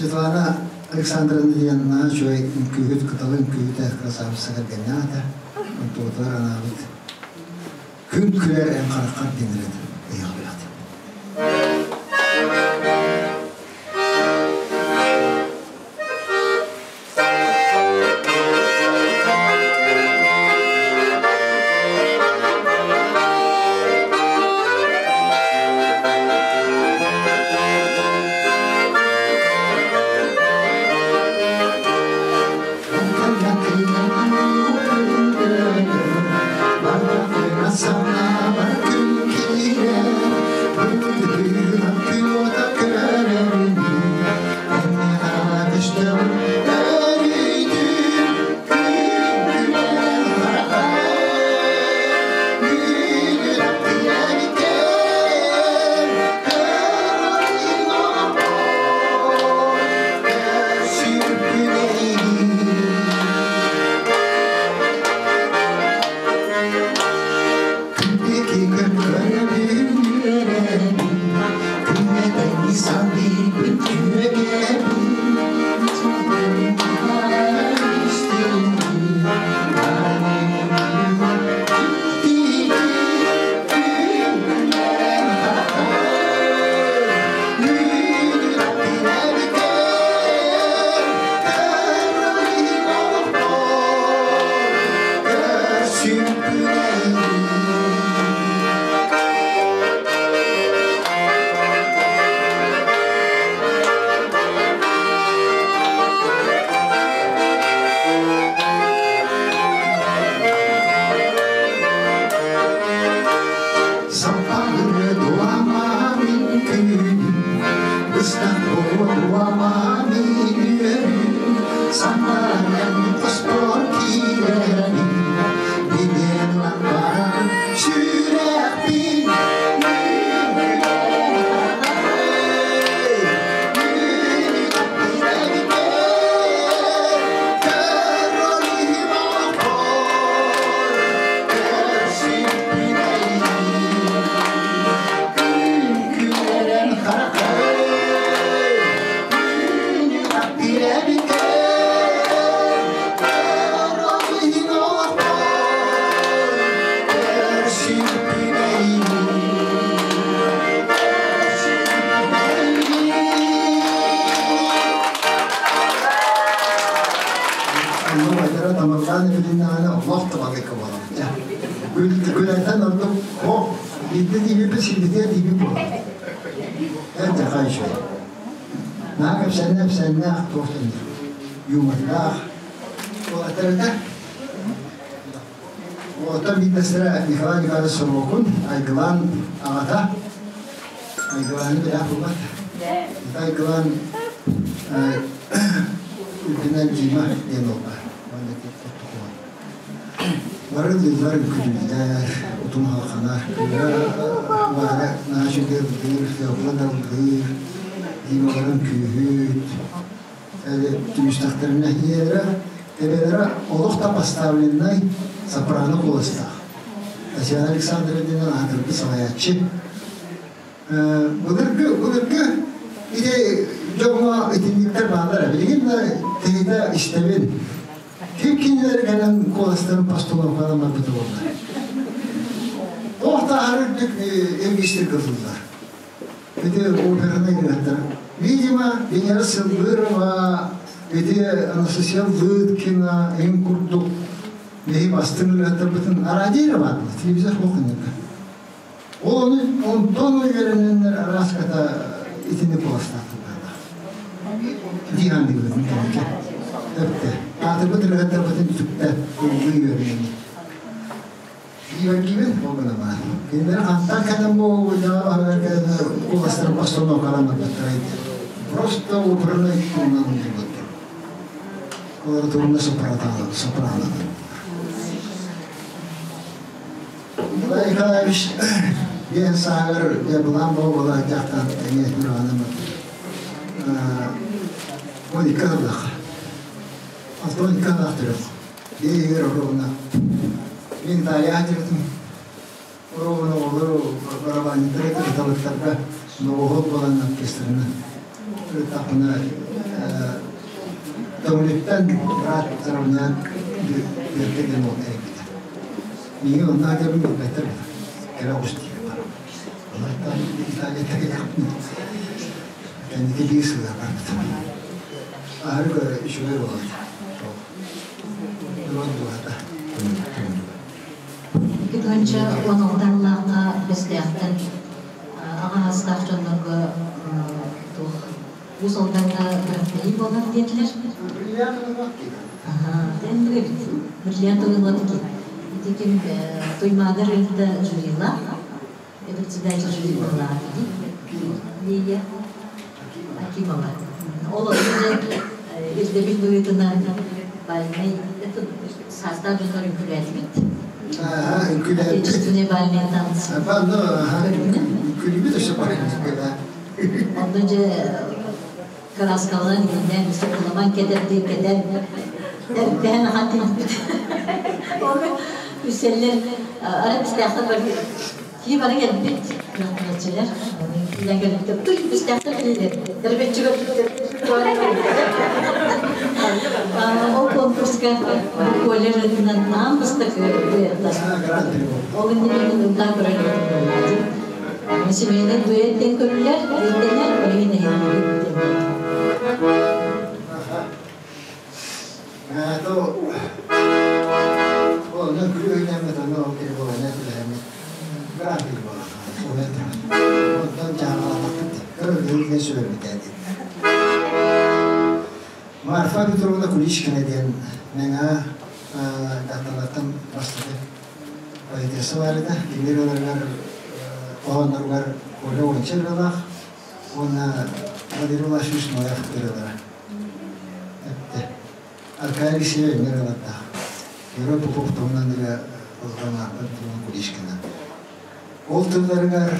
Светлана Александровна диэн наһаа үчүгэй үҥкүүһүт, кыталы үҥкүүһүтэ красавица кэргэннээх этэ. Онтубутугар анаабыт Күн күлэр эн хараххар диэн ырыатын ыйаҕа бэлэхтим. Күлэтэн ордук о биирдэ диибиппит сирбитигэр диибит буолар. Это хорошо. Наһаа кэпсэннэ эпсэннээх туох юмордаах уолаттар этэ. Уолаттар биирдэстэрэ Николай Николаевич Сорокун, Айгылаан аҕата. Айгылааны билэх булбат. Айгылаан үрдүнэн Дима диэн ол баар. Бары дыллар үҥкүүлүүллэр, утум халханар, Валя наһаа үчүгэй ыллыыр, Феокла да ыллыыр, Дималарын күүһүт, түмүстэхтэринэ ийэлэрэ, эбэлэрэ олох да поставленнай сопрано куоластаах. Татьяна Александровна аатырбыт салайааччы. Былыргы, былыргы ити дьоҥҥо итинниктэр бааллара. Билигин да тэһитэ истэбин. Ким кинилэри кэлэн куоластарын постановкалаан барбыта буолла. Туох да аһары үрдүк илгистик кылыллар. Ити операны ырыаттар. Видимо, Венера Сылбырова, ити Анастасия Лыткина, им курдук биһи бастыҥ ырыаттарбытын радио баатылар, телевизор суох инника. Ол ону онтон үөрэнэннэр араас ката итини куоластаахтар. Дихан дигибин кэнники. Өптө. Аатырбыт ырыаттарбытын сүктэ ыллыы үөрэнэн. Иверкибин ол гына баар. Кинилэр хантан кэлэн бу куоластарын постановкалаан барбыттара Просто опернай туһунан ыллыбыт. Олор туһунна сопрано. Николай Николаевич биэн сааһыгар дьэ былаан буола дьахтан эмиэ нураанам 12 сыллаах. 62 сыллаах төрөх. Биир оруобуна. Мин Италия сылдьыбытым. Оруобуна оҕолору барабанньыттары кыталыктарга Новоход буолан оркестрынан ырыттахпына Төҥүлүттэн брат заровнян Бүөркэ диэн уол эрийбитэ. Миигин онно сылдьарбын билбэттэр этэ. Кэлэ оҕус диир бар. Олортон Италияттан кэлиэхпин кэнники биир сылга барбытым. Аһары үчүгэй буолар. Норуот дууһата түмүллүбүт. 2016 сыллаахха Бэстээхтэн аҕа саастаах дьоннорго туох Уус Алдаҥҥа күрэхтэһии буолар диэтилэр. Эбит. Бриллиантовый лотки. Ити ким Туймаада рынка жюрила, председатель жюри была Лилия Акимова. Ол онно ирдэбил быһыытынан бальнай саастаах дьоннор үҥкүүлээтибит. Отечественный бальный танцы. Үҥкүүлүүбүт өссө Онно дьэ кырааскалаан иҥиннээн сукуламан кэтэрдии кэтэн эрдэһэн ахан тиийбит. Оны үсэллэр ара бистээхтэр бары кии бары кэлбит кыахтааччылар. Илэн кэлбиттэр туй бистээхтэр кэлилэр. Тэрбэччи көрбүттэр. Ол конкурска Коля рынынан аан бастакы дуэттар. Ол иннинэ мин ыллаан көрөр этим. Семейный дуэт диэн көрүллэр, ирдэнэр, ол иһин эһиги То онно күлүү өйдөммөт, онно ол киһи буолан этилэһэммит гран-при буолан онтон дьаагалаабаппыт көрөллөрүгэр сүбэбит диэн. Марфа Петровна Куличкина диэн мэҥэ дьахталлартан бастакы поэтесса бар этэ. Кинилэр ыларыгар хоһоонноругар Коля уонча ырыалаах уонна Владимир Власович Ноев ырыалара. Эттэ. Аркадий Алексеев эмиэ ырыалардаах. Герой Попов туһунан ырыа Марфа Петровна Куличкина. Ол тылларыгар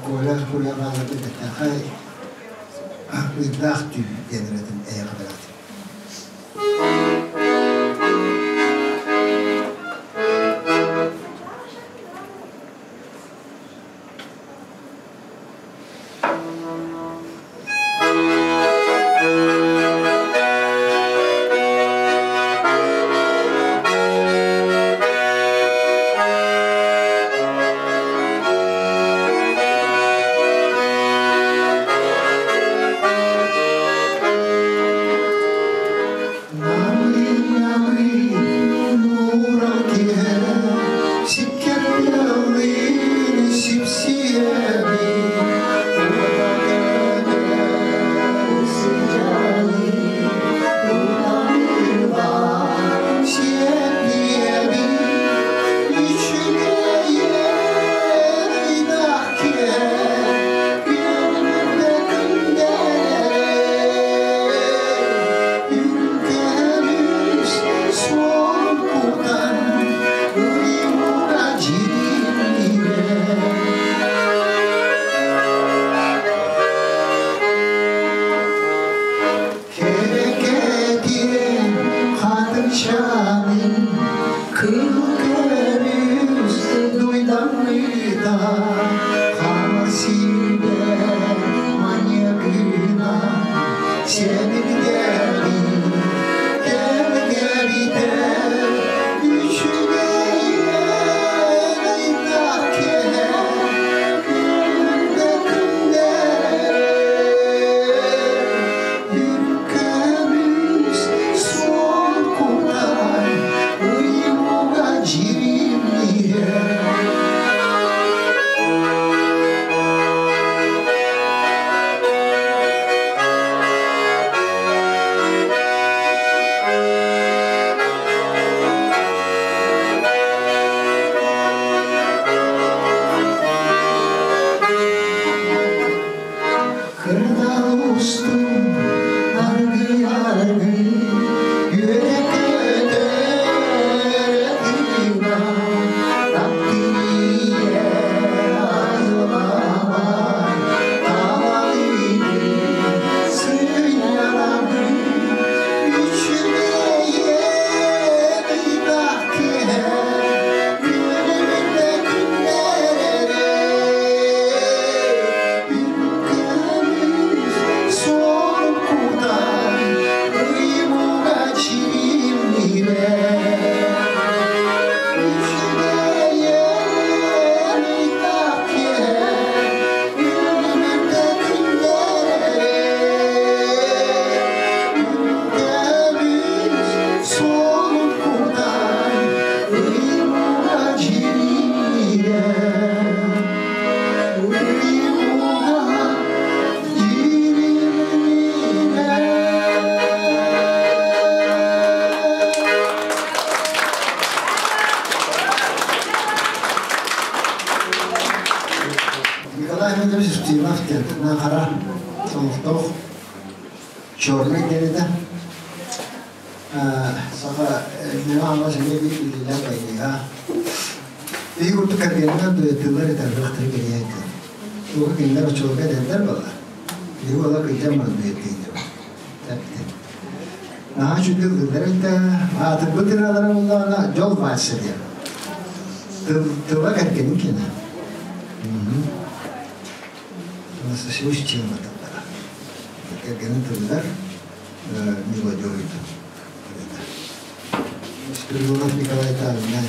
Коля суруйан хаалларбыт бэртээхэй «Ыйдаах түүн» диэн ырыатын эйиэхэ бэлэхтиир. Наахара олохтоох Черный диэн этэ. Саха Мэҥэ Хаҥалас эмиэ биир биллиилээх байыаһа. Биһиги курдук кэргэннэр дуэтыылар этэрбэхтэрэ кэрийэн кэл. Туоха кинилэр оччолорго эдэрдэр буолар. Биһиги уола кырдьан баран дуэттииллэр. Тэптэ. Наһаа үчүгэй ыллыыллар этэ. Аатырбыт ырыалара буоллаҕына дьол вальса диэн. Тыл, тыла кэргэнин киэнэ. Анастасия Устинова тыллара. Кэргэнин тылыгар мелодия Спиридонов Николай Таалина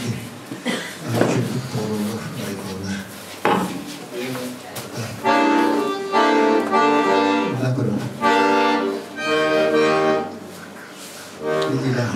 үчүгдүк толороллор байбаллар. Да көрөм. Билилээх.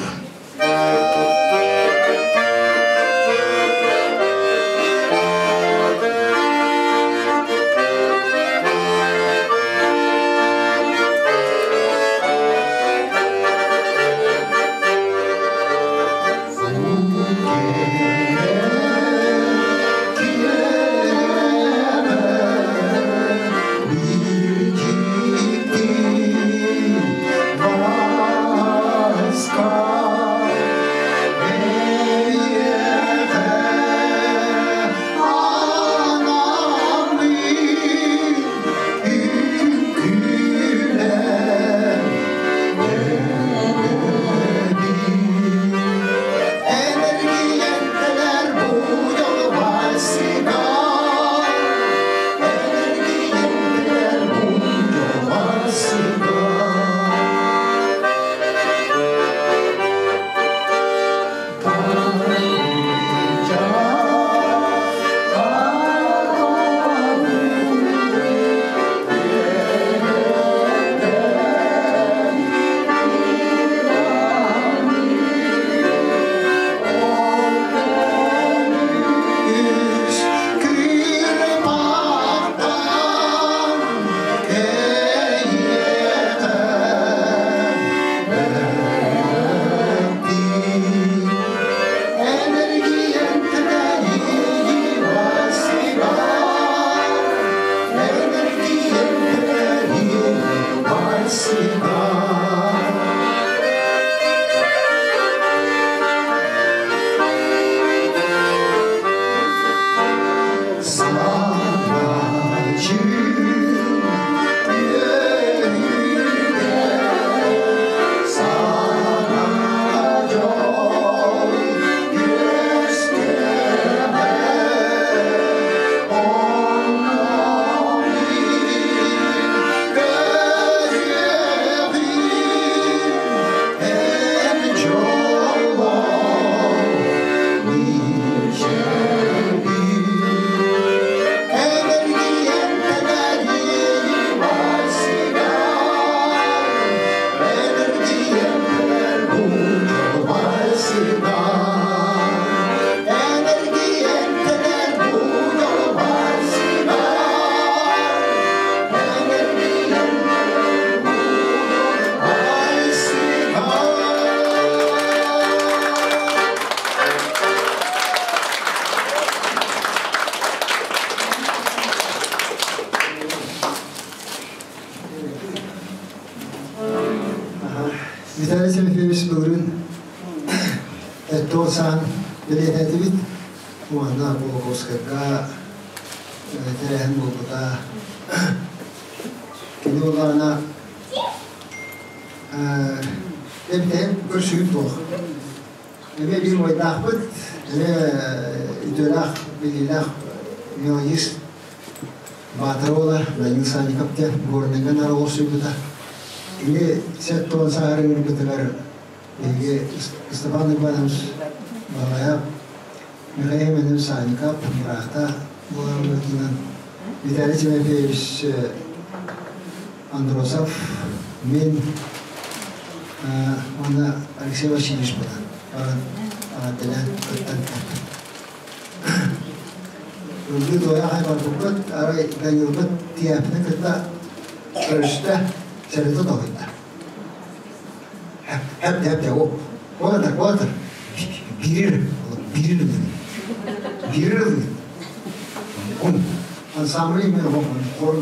Виталий Тимофеевич былырыын эттуон саан бэлиэтээтибит. Уонна Кулаковскайга тэрээһин буолбута. Кини буоллаҕына эбитэһик көрсүбүт буолуох. Эмиэ биир убайдаахпыт, эмиэ үтүөлээх, билиилээх мелодист Баатар уола Данил Санников диэн Горнайга наар олохсуйбута. Кини 70 сааһын ыҥырбытыгар биһиги Степан Иванович Балаев, Михаил Иванович Санников быраата буоларбытынан Виталий Тимофеевич Андросов, мин уонна Алексей Васильевич буолан баран аҕардалаан кыттан кэлбит. Ыллыы туойа аҕай барбыппыт, арай Данилбыт тиийээппитин кытта көрүстэ, сэрэтэ тоһуйда. Хэп хэп хэп Уолаттар, уолаттар, биир биир биир ылыы. Ансамбль мен хор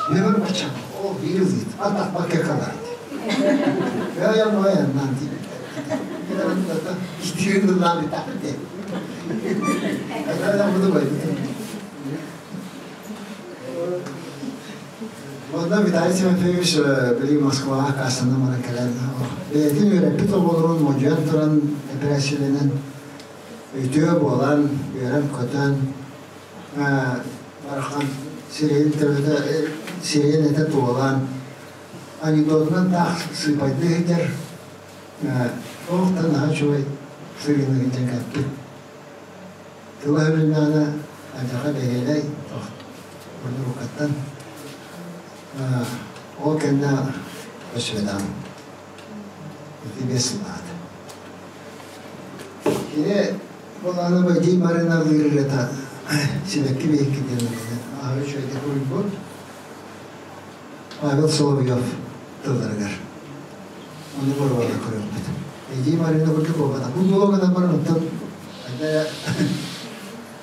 Небер бача, о, биризит, атак баке калар. Я я моя нанти. Истирин нанти такте. Я буду бай. Онно Виталий Тимофеевич били Москваҕа кассанан баран кэлэн, бэйэтин үөрэппит оҕолорун модьуйан туран эпэрээссийэлэнэн үтүө буолан, үөрэн-көтөн, барахан сирэйин төбөтө сирэйин этэ туолан, анекдотунан таах сыыпайдыы сылдьар, туохтан наһаа үчүгэй сырыыны сылдьан кэлбит. Тыла өһүлүннэҕинэ алдьархай бэһиэлэй, ордуруккаттан ол кэннэ өссүбэтэҕим. Ити биэс сыллаата. Кини былааны Бадий Марина ырыата сибэкки биһикки диэн ырыаны аһары үчүгэйдик уруйбут Павел Соловьев тылларыгар. Ону боруобалаан көрүөхпүт. Эдьиий Марина курдук буолбатах. Бу буолуо гынан баран оттон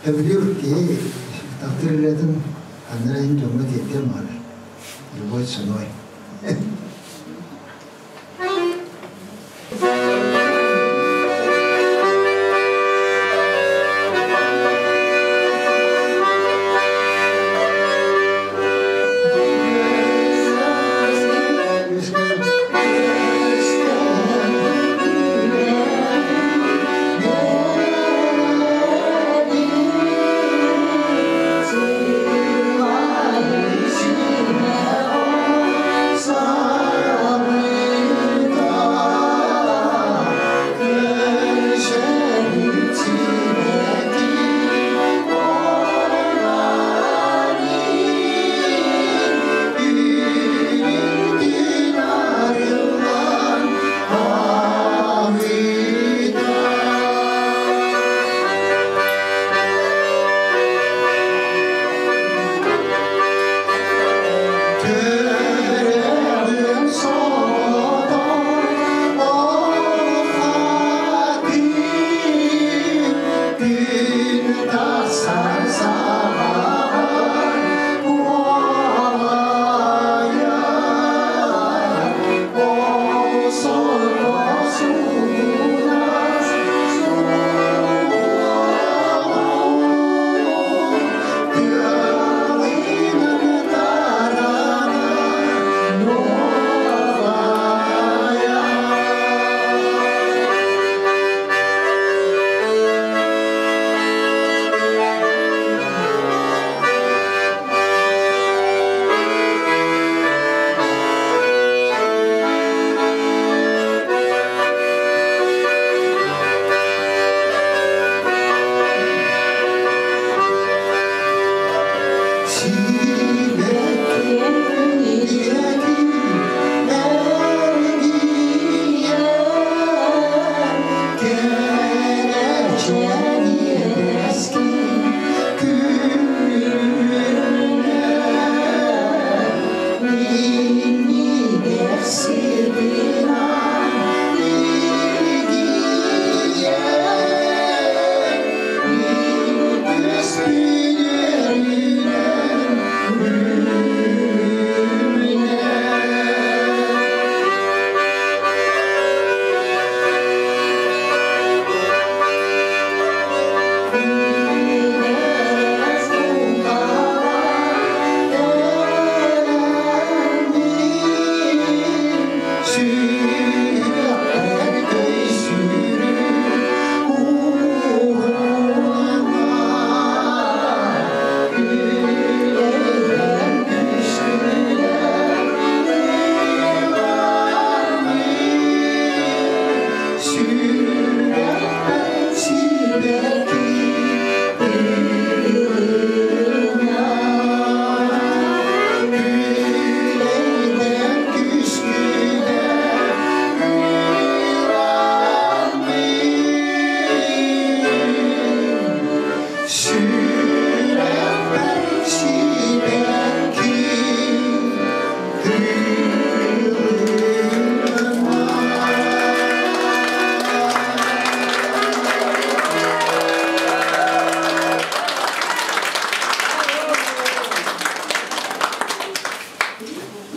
сөбүлүүр киһи таптыыр ырыатын ханна эрэ дьоҥҥо тиэрдиэн баҕарар. Любой ценой.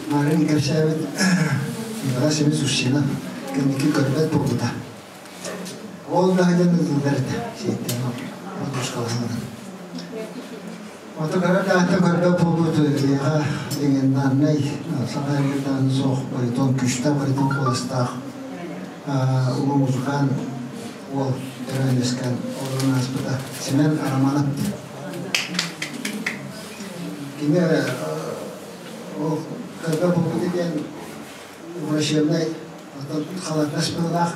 Марын кэпсээбит Николай Семенович Устинов кэнники көрбөт буолбута. Ол да сылдьан ыллыыллар этэ сиэттэн одушкалаһан. Ото кыра даҕаттан көрбөт буолбут киһиэхэ легендарнай саха эргитаан суох баритон күүстээх баритон куоластаах улуу музыкант уол төрөөн үөскээн олорон ааспыта Семен Романов диэн. Кини ол көрбөт буолбут диэн врачебнай халатнас быһыылаах.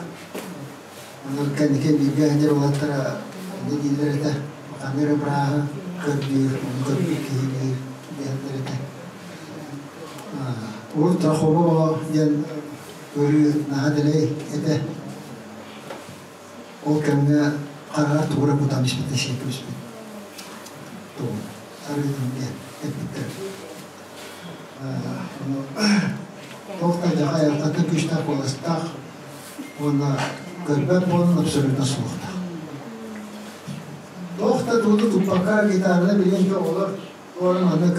Онон кэнники бииргэ сылдьар уолаттара инньэ дииллэр этэ. Ханна эрэ бырааһы көрдүүр, ону көрбүт киһи диир диэхтэр этэ. Урут трахома диэн ыарыы наһаа дэлэй этэ. Ол кэмҥэ хараҕар тугу эрэ кутан испитэ сиэн кэбиспит. Тугу арыытын диэн эппиттэр. Туох да дьаха айылҕата күүстээх куоластаах уонна көрбөт буолан абсолютно суохтаах. Туох да тууну туппакка гитараны билэн оҕолор туоран маннык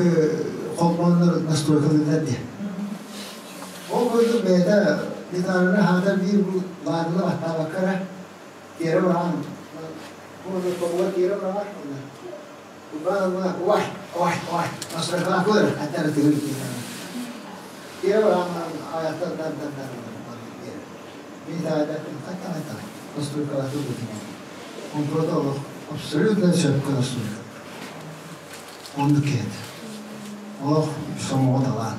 холбооннор настройкалыыллар диye. Ол курдук бэйэтэ гитараны хаатар биир лаанына баттаабакка эрэ тиэрэ быраҕан тобуга тиэрэ быраҕар Ой, ой, ой, настройкалаах көр, аттары тыгыр тиэрэ быраҕан аяқтар дар дар дар Настройкалаах олох абсолютно сөпкө настройка. Оннук киһи. Олох сомоҕо талаан.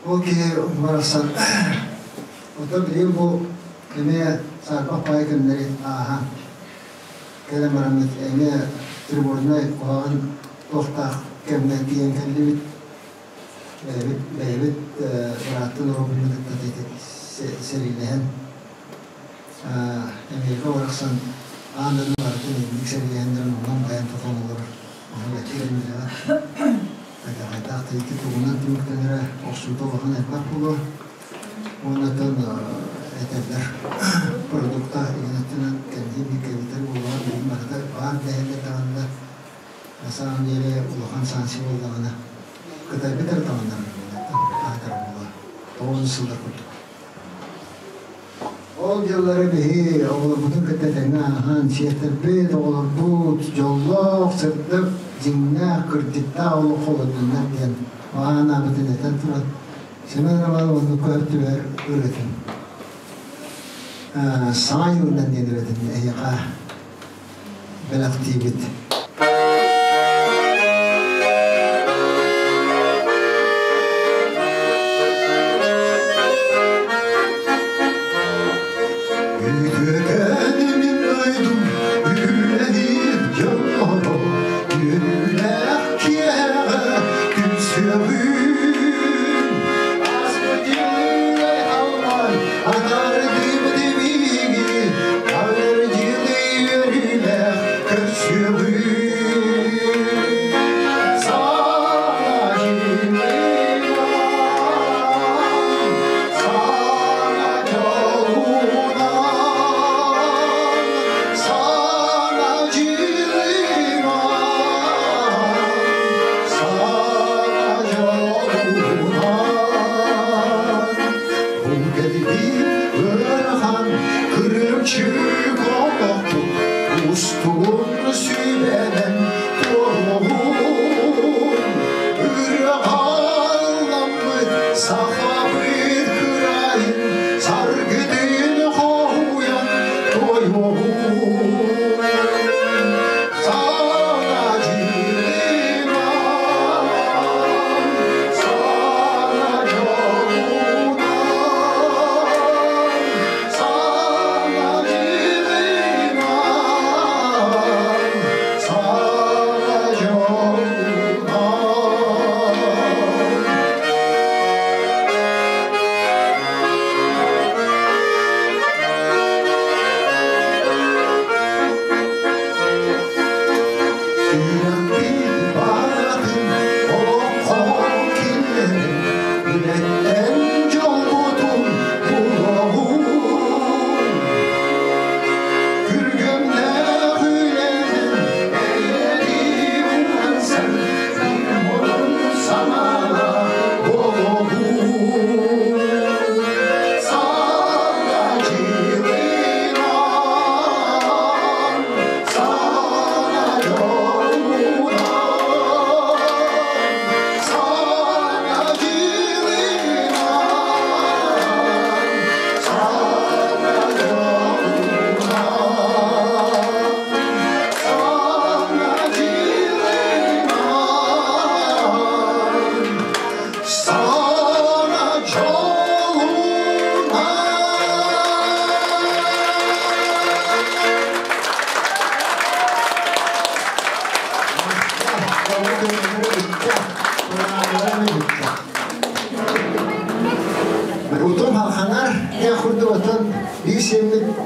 Ол киһи барахсан оттон билигин бу эмиэ саарбах баайы кэмнэри ааһан кэлэн бараммыт эмиэ тревожнай куһаҕан туохтаах кэмҥэ тиийэн кэллибит. Бэйэбит бэйэбит бырааттыы норуоппутун кытта сэриилэһэн Америка барахсан аан дойду барытын инник сэриилэһэннэрин онон байан тутан олорор. Ону бэттиэр билэҕит. Хайдах да ити тугунан түмүктэнэрэ охсуута улахан элбэх буолуо. Уоннаттан этэллэр продукта игинэттинэн кэнники биир буоллаҕа билигин барыта баар дэһэллэр даҕаны да на самом деле улахан санкция буоллаҕына Кытайбыт эрэ таҥыннарар буолуо буолуо 9 сыллар курдук. Ол дьыллары биһи оҕолорбутун кытта тэҥҥэ ааһан, сиэттэрбит, оҕолорбут дьоллоох, сырдык, дьиҥнээх, кырдьыктаах олоххо олордуннар диэн анаабытын этэн туран, Семен Романов оннукка өртүбэр ырыатын Саҥа дьылынан диэн ырыатын эһиэхэ бэлэхтиибит. Үтүөкэн мин дойдум үлэлиир дьонноро үөрүүлээх киэһэҕэ түмсүөҕүн ааспыт дьылы аллан атаардыбыт биһиги кэлэр дьылы үөрүүлээх көрсүөҕүн Саҥа дьылынан саҥа дьолунан саҥа дьылынан саҥа дьолунан.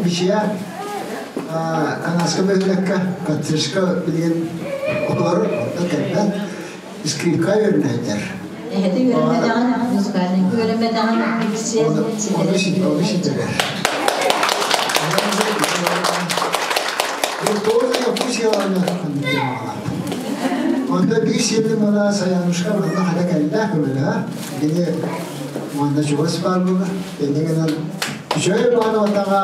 Мичийэ Канаска бөһүөлэккэ коттеджка билигин олорор, онтон кэлбэт, скрипка үөрэнэйдэр. Эһэти үөрэммэтэҕин, музыкальнайга үөрэммэтэҕин Ону ситэрэр. Онто биир сиэним ана Саянушка манна хата кэллэ көмөлөһө. Кини манна чугас баар буолар. Иннигинэн үчүгэй баҕана отаҕа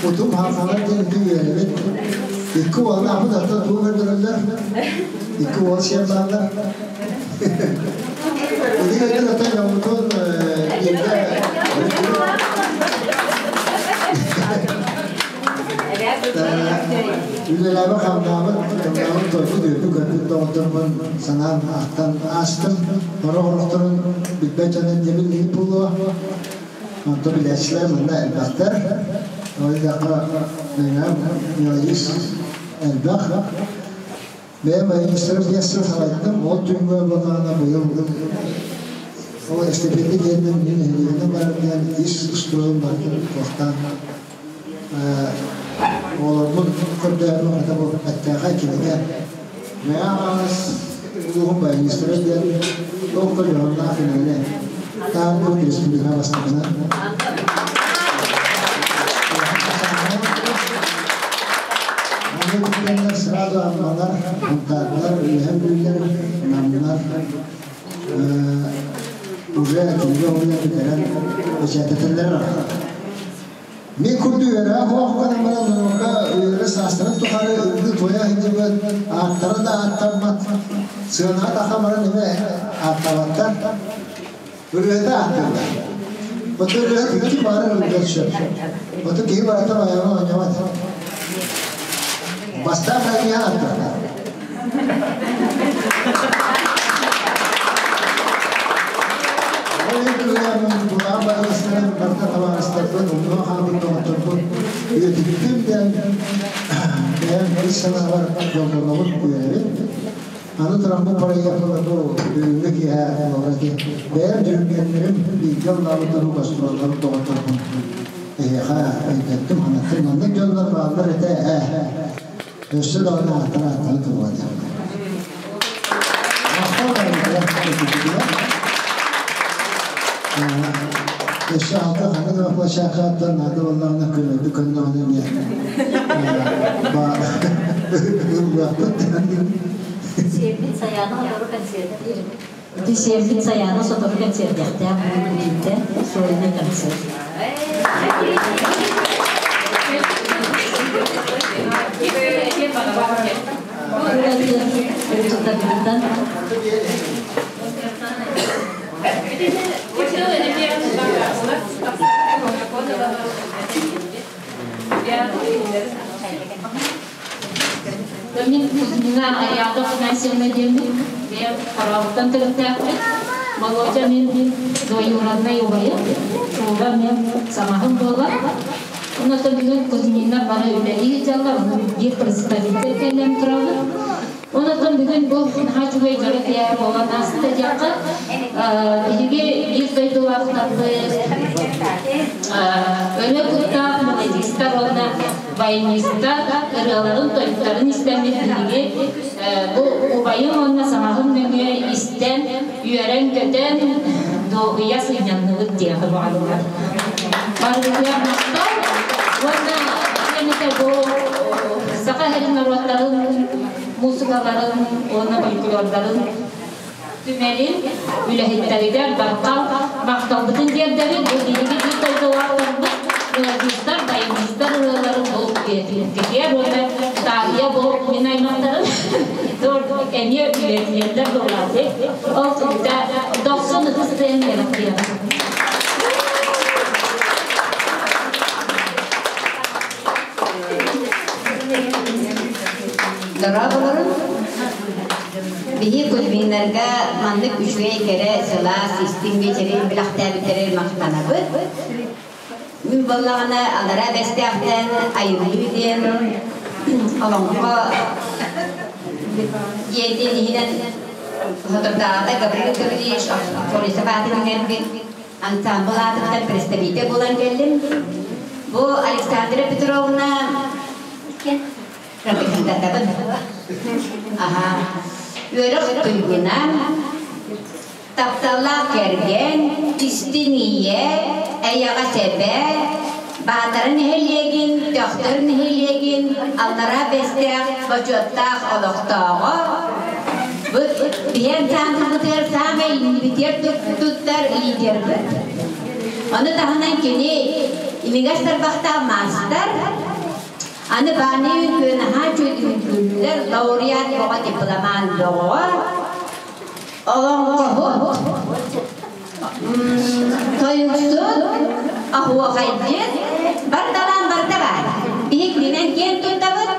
Утум хаалар диэн үөрэбит. Икки уоллаахпыт ата тугу көрдөрөллөр? Икки уол сиэн бааллар. Ити кэлин ата дьоммутун бииргэ үлэлээбит хамнаабыт, хамнаабыт тойбут үөрбүт көрбүт доҕотторбун санаан ахтан аастым. Сорох олохторун билбэт дьон диэбин иһит буолуо. Онтон билээччилэр манна элбэхтэр. Ол иһин мэҥэм мелодист элбэх. Бэйэм айымньыстарым 5 сыл салайдым. Ол түмүгэ буоллаҕына быйыл ол эстафета диэннэн мин нэһилиэгинэн барар диэн ис устуруйум барытын туохтаан оҕолорбун көрдөөбүм хата бу бэртээхэй кинигэ Мэҥэ Хаҥалас улууһун баянистара диэн туох да дьоһуннаах кинигэни таһаарбыт республика бастакынан. Маннык түгэннэр сразу Аммалар, Сунтаардар, Үөһээ Бүлүүлэр, Намнар уже кинигэ уруйа бүтэрэн бэчээтэтэллэр. Мин курдук үөрэҕэ суох гынан баран норуокка үйэлэрэ саастарын тухары ыллыы-туойа сылдьыбыт, ааттара да ааттаммат. Сыанаҕа тахсан баран эмэ ааттаабаттар. Ырыата ааттыыллар. Оту ырыа ким баҕарар ыллыан сөп. Оту киһи барыта баяҥа оонньообот. Бастаан хайыһа ааттыахтаах. Ол иһин кыһыйаммын булаан барыластарын барыта табаарыстарбын, умнуо хаалбыт доҕотторбун үйэтиттим диэн бэйэм ис санаабар дьоллонобун, үөрэбин. Аны туран бу проектлар бу бүгүҥҥү киэһэ олорор бэйэм дьүрүлгэннэрим бииргэ ыллаабыттар гастролларым доҕотторбун эһиэхэ өйдөттүм, санаттым. Маннык дьоннор бааллар этэ ээ. Өссө даҕаны ааттара ааттана туруо этэ. Махтал барыгытыгар Өссө алта ханнык да площадкаттан наада буоллаҕына көмөбүт көннөҕүнэ эмиэ ыллыахпыт. Сиэммит Сайаана сотору концерттиир. Ити сиэммит Сайаана сотору концертиэхтээх бүгүн сольный концерт. Мин Кузьмина Ариада Афанасьевна диэммин, бэйэм Хорообуттан төрүттээхпин. Болуоча мин двоюродной убайым, уола мен саҥаһым буолар. Онон бүгүн Кузьминнар бары үлэлии сылдьаллар, ону биир представитель кэлэн турабын. Онон бүгүн бу наһаа үчүгэй дьоро киэһэ буолан ааста диэххэ, биһиги биир дойдулаахтарбыт, өрө куттаах мелодистар уонна баянистар ырыаларын, тойуктарын истэммит биһиги бу убайым уонна саҥаһым нөҥүө истэн, үөрэн-көтөн, дуоһуйа сынньанныбыт диэххэ баҕарыллар. Барытыгар махтал уонна кэнники бу саха сирин норуоттарын муусукаларын уонна фольклордарын түмэлин үлэһиттэригэр барҕа махталбытын тиэрдэбит. Бу биһиги биир дойдулаахтарбыт, мелодистар, баянистар ырыаларын бу үйэтитигэ уонна таарыйа бу мин аймахтарым эмиэ үйэтийэллэр буолааты. Ол сүрдэ дохсун ытыс тыаһын бэлэхтиэҕэ. Дорооболорун. Биһи Кузьминнарга маннык үчүгэй кэрэ сылаас истиҥ биэчэрин бэлэхтээбиттэрин махтанабыт. Мин буоллаҕына аллараа Бэстээхтэн айымньы диэн олоҥхо дьиэтин иһинэн соторутааҕыта Гаврил Гаврильевич Борисов аатын иҥэрбит ансамбл аатыттан представитель буолан кэллим. Бу Александра Петровна Рабыһындатабын. Аха. Үөрэх туйгуна, тапталлаах кэргэн, истиҥ ийэ, эйэҕэс эбэ, Баатара нэһилиэгин, Төхтөр нэһилиэгин Аллараа Бэстээх бочуоттаах олохтооҕо, бу биһи ансамблбытыгар саамай иннибитигэр туттар лидербыт. Ону таһынан кини имигэс тарбахтаах маастар, Аны бааны үҥкүү наһаа үчүгэй үҥкүүлүүлэр, лауреат бөҕө, дипломант бөҕөҕө, олоҥхоһут, тойуксут, оһуохайдьыт, бардалаан барда баар. Биһи кининэн киэн туттабыт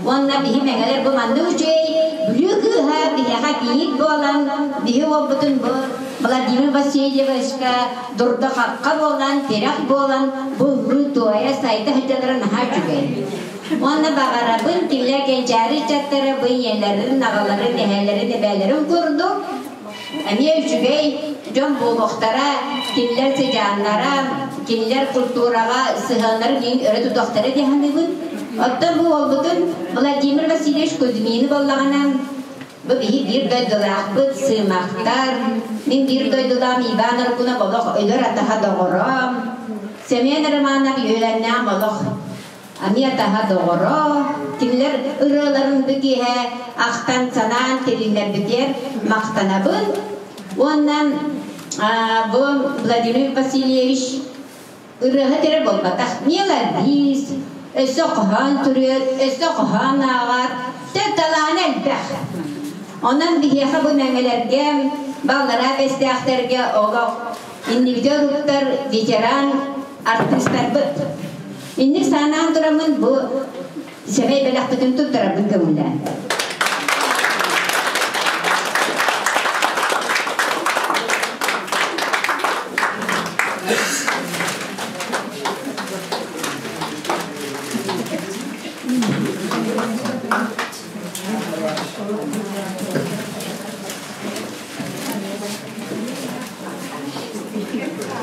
уонна биһи мэҥэлэр бу маннык үчүгэй Бүлүү кыыһа биһиэхэ кийиит буолан, биһи уолбутун бу Владимир Васильевичка дурда-хахха буолан, тирэх буолан, буллуу туойа сайда сылдьаллара наһаа үчүгэй. Уонна баҕарабын кинилэр кэнчээри ыччаттара бу ийэлэрин, аҕаларын, эһээлэрин, эбээлэрин курдук эмиэ үчүгэй дьон буолуохтара, кинилэр сыдьааннара, кинилэр культураҕа сыһыаннарын иһин өрө тутуохтара дии саныыбын. Оттон бу уолбутун Владимир Васильевич Кузьмины буоллаҕына, Бу биһи биир дойдулаахпыт, сыымахтар, мин биир дойдулаам Иван Аргунов олох өлөр атаһа доҕоро, Семен Романов үөлэннээх олох ами атаһа доҕоро, кинилэр ырыаларын бу киэһэ ахтан санаан тилиннэрбитигэр махтанабын. Уонна бу Владимир Васильевич ырыаһыт эрэ буолбатах, мелодист, өссө хоһоон суруйар, өссө хоһоон ааҕар, төл талаана элбэх. Онон биһиэхэ бу мэҥэлэргэ, баллараа бэстээхтэргэ олох иннибитэ уруттар ветеран артыыстарбыт. Инник саанаан тураммын бу сэмэй бэлэхпитин туттарарбын көҥүлээн.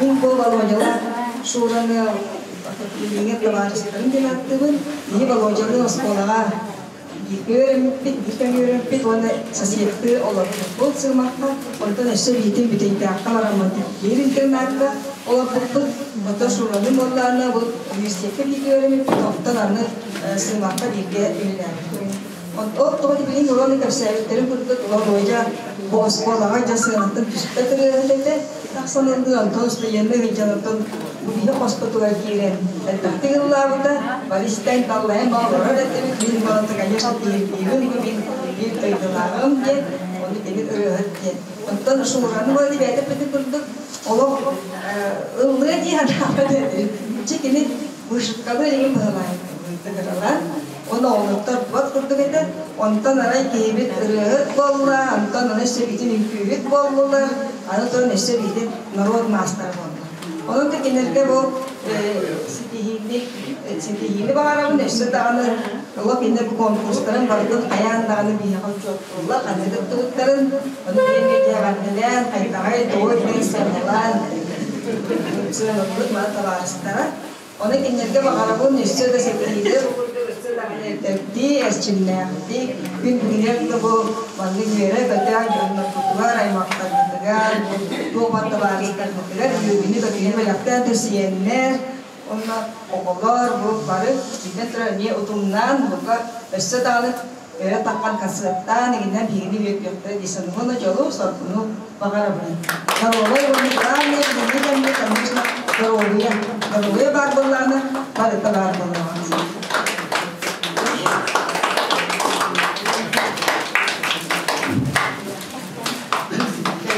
Мин бу Володяла Шураны билиҥҥи табаарыстарын диэн ааттыыбын. Биһи Володяны оскуолаҕа бииргэ үөрэммиппит, биир тэҥ үөрэммиппит уонна соседтыы олорбуппут Сыымахха. Онтон өссө биитин Бүтэйдээххэ бараммыт биир интернакка олорбуппут. Оттон Шураны буоллаҕына бу университекка бииргэ үөрэммиппит, онтон аны Сыымахха бииргэ үлэлээбиппит. Ол тоҕо билигин ураны кэпсээбиттэрин курдук Володя бу оскуолаҕа дьэ сыанаттан түспэт ырыаһыт этэ. Тахсан ыллыы, онтон устудьуоннуу сылдьан оттон бу биһи хоспутугар киирэн элбэхтик ыллаабыта. Бористан таллайан олорор этибит. Мин болото, конечно, биирдиибин, бу мин биир дойдулааҕым диэн, ону кини ырыаһыт диэн. Онтон Шураны Володя бэйэтэ эппитин курдук олох ыллыа дии санаабат этим. Чэ кини вышивкалыы илигин быһалаан Оны оҕолоттор бот курдук этэ. Онтон арай киһибит ырыаһыт буолла, онтон аны өссө биитин үҥкүүһүт буоллулар, аны туран өссө биитин норуот маастара буолла. Онон да кинилэргэ бу ситиһиини ситиһиини баҕарабын, өссө даҕаны олох иннэ бу конкурстарын барытын хайаан даҕаны биһиэхэ учуоттууллар, ханна кыттыбыттарын, ону билиҥҥэ дьиэҕэрдэлээн, хайдаҕай, тоҕо диэн сыаналаан сыаналыыр маны табаарыстара. Ону кинилэргэ баҕарабын өссө да ситиһиилэр курдук өссө даҕаны эрдэрдии, эрчимнээхтик, күн бүгүнүгэр да бу маннык үөрэ-көтө дьоннорбутугар, аймахтарбытыгар, туох баар табаарыстарбытыгар үөрүүнү-көтүүнү бэлэхтээн турсийэннэр, уонна оҕолор бу бары биллэн турар эмиэ утумнаан бука өссө даҕаны өрө таххан концерттаан игинэн биһигини үөрдүөхтэрэ дии саныыбын уонна дьолу, соргуну баҕарабын. Доруобай уонна главное билиҥҥи кэмҥэ, конечно, доруобуйа. Доруобуйа баар буоллаҕына, барыта баар буоллаҕа.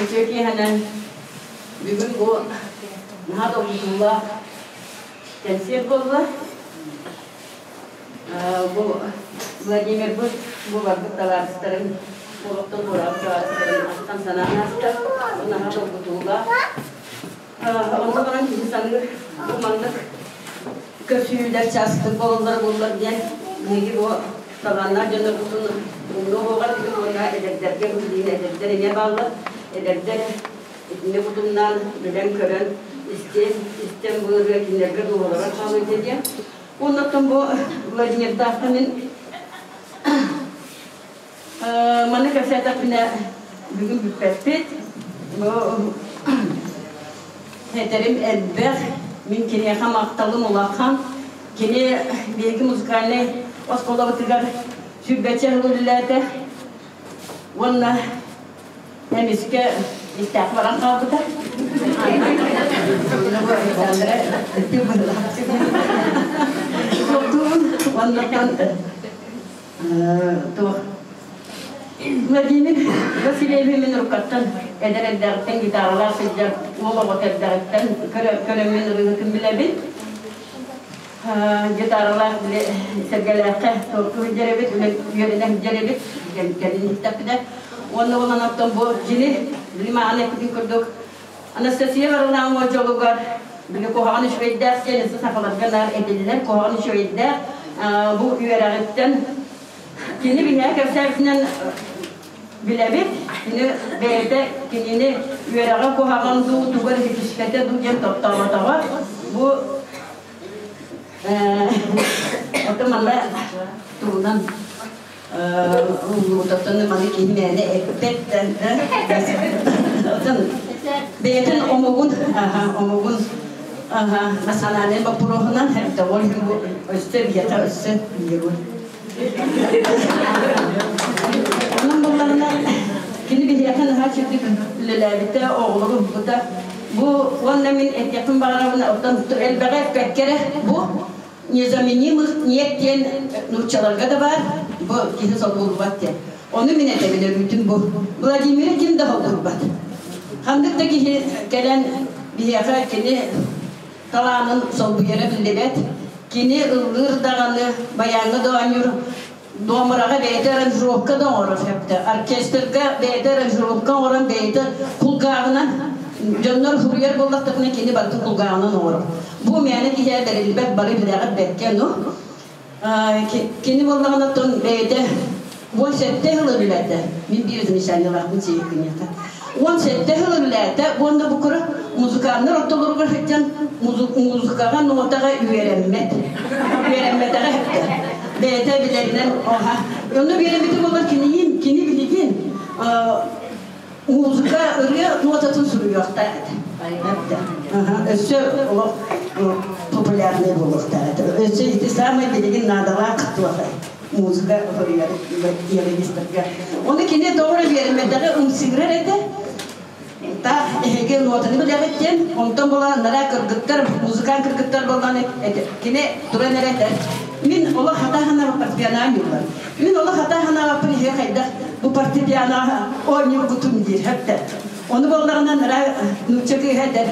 Үтүө киэһэнэн бүгүн бу наһаа долгутуулаах кэнсиэр буолла. Бу Владимирбыт бу барбыт табаарыстарын олохтон туораабыт табаарыстарын ахтан санаан ааста. Бу наһаа долгутуулаах. Онно баран киһи саныыр бу маннык көрсүһүүлэр чаастык буолаллар буоллар диэн биһиги бу талааннаах дьоннорбутун умнуо буоҕар бүгүн уонна эдэрдэргэ бу билигин эдэрдэр эмиэ бааллар. Эдэрдэр итинник утумнаан билэн-көрөн истэн истэн бу ырыа кинилэргэ дууһаларар хаалыа диэн. Оннуттан бу Владимирдаахха мин маны кэпсээтэхпинэ бүгүн бүппэппит. Бу этэрим элбэх. Мин киниэхэ махталым улахан. Кини биһиги музыкальнай оскуолабытыгар сүүрбэччэ сыл үлэлээтэ. Уонна Эмискэ истээх баран хаалбыта. Оннуттан туох Владимир Васильевич мин рукаттан эдэр эрдэҕиттэн гитаралаах сылдьар уол оҕото эрдэҕиттэн көрөммүн ырыаһытын билэбин. Гитаралаах били сэргэлээххэ туохтуу сылдьар эбит, үөрэнэ сылдьар эбит, кэлин иһиттэхпинэ. Уонна ол оттон бу дьини, били маҕан эппитин курдук, Анастасия Варламова дьолугар били куһаҕан үчүгэйдээх диэн өссө сахаларга наар этиллэр куһаҕан үчүгэйдээх бу үөрэҕиттэн кини биһиэхэ кэпсээбитинэн билэбит кини бэйэтэ кинини үөрэҕэ куһаҕан дуу тугу эрэ ситиспэтэ дуу диэн тохтооботоҕо бу Оттон манна тугунан уллуутаттан маны киһи мээнэ эппэт да бэйэтин омугун омугун национальнай боппуруоһунан ол иһин бу өссө биһиэхэ өссө биһиги Онон булларына кини биһиэхэ наһаа чэпчэки үлэлээбитэ, оҕолору уһуйбута. Бу уонна мин этиэхпин баҕарабын, оттон элбэҕи эппэккэ эрэ бу незаменимых нет диэн нууччаларга да баар, бу киһи солбуллубат диэн. Ону мин этэбин өрүүтүн бу. Владимиры ким да холбурбат. Ханнык да киһи кэлэн биһиэхэ кини талаанын солбуйара биллибэт. Кини ыллыыр даҕаны, баяҥҥа да оонньуур, домраҕа бэйэтэ аранжировка да оҥорор сөптө. Оркестрга бэйэтэ аранжировка оҥорон бэйэтэ кулгааҕынан дьоннор суруйар буоллахтарына кини барытын кулгааҕынан оҥорор. Бу мээнэ киһи бэриллибэт бары билэҕит бэркэ ну. Кини буоллаҕына тон бэйэтэ 17 сыл үлэлээтэ. Мин биир замечаниелаахпын сиэккиниэхэ. 17 сыл үлэлээтэ уонна бу кыра музыканнар ортолоругар сылдьан музыкаҕа нотаҕа үөрэммэт. Үөрэммэтэҕэ эптэ. Бэйэтэ билэринэн оха. Онно үөрэммитэ буоллар киниин, кини билигин музыка ырыа нотатын суруйуохтаах этэ. Өссө олох популярный буолуохтаах этэ. Өссө ити самый билигин наадалаах туох музыка суруйар пианисттарга. Оны кини тоҕо биэрмэтэҕи ымсыырар этэ. Таах эһиги нотаны билэҕит диэн, онтон буолан нара кыргыттар, музыкант кыргыттар буолан кини туран эрэ этэр. Мин олох хатаһана фортепиано оонньуулар. Мин олох хатаһана приһе хайдах бу фортепиано оонньуургутун диир хэптэ. Ону буоллаҕына нара нуучча кыыһа этэр.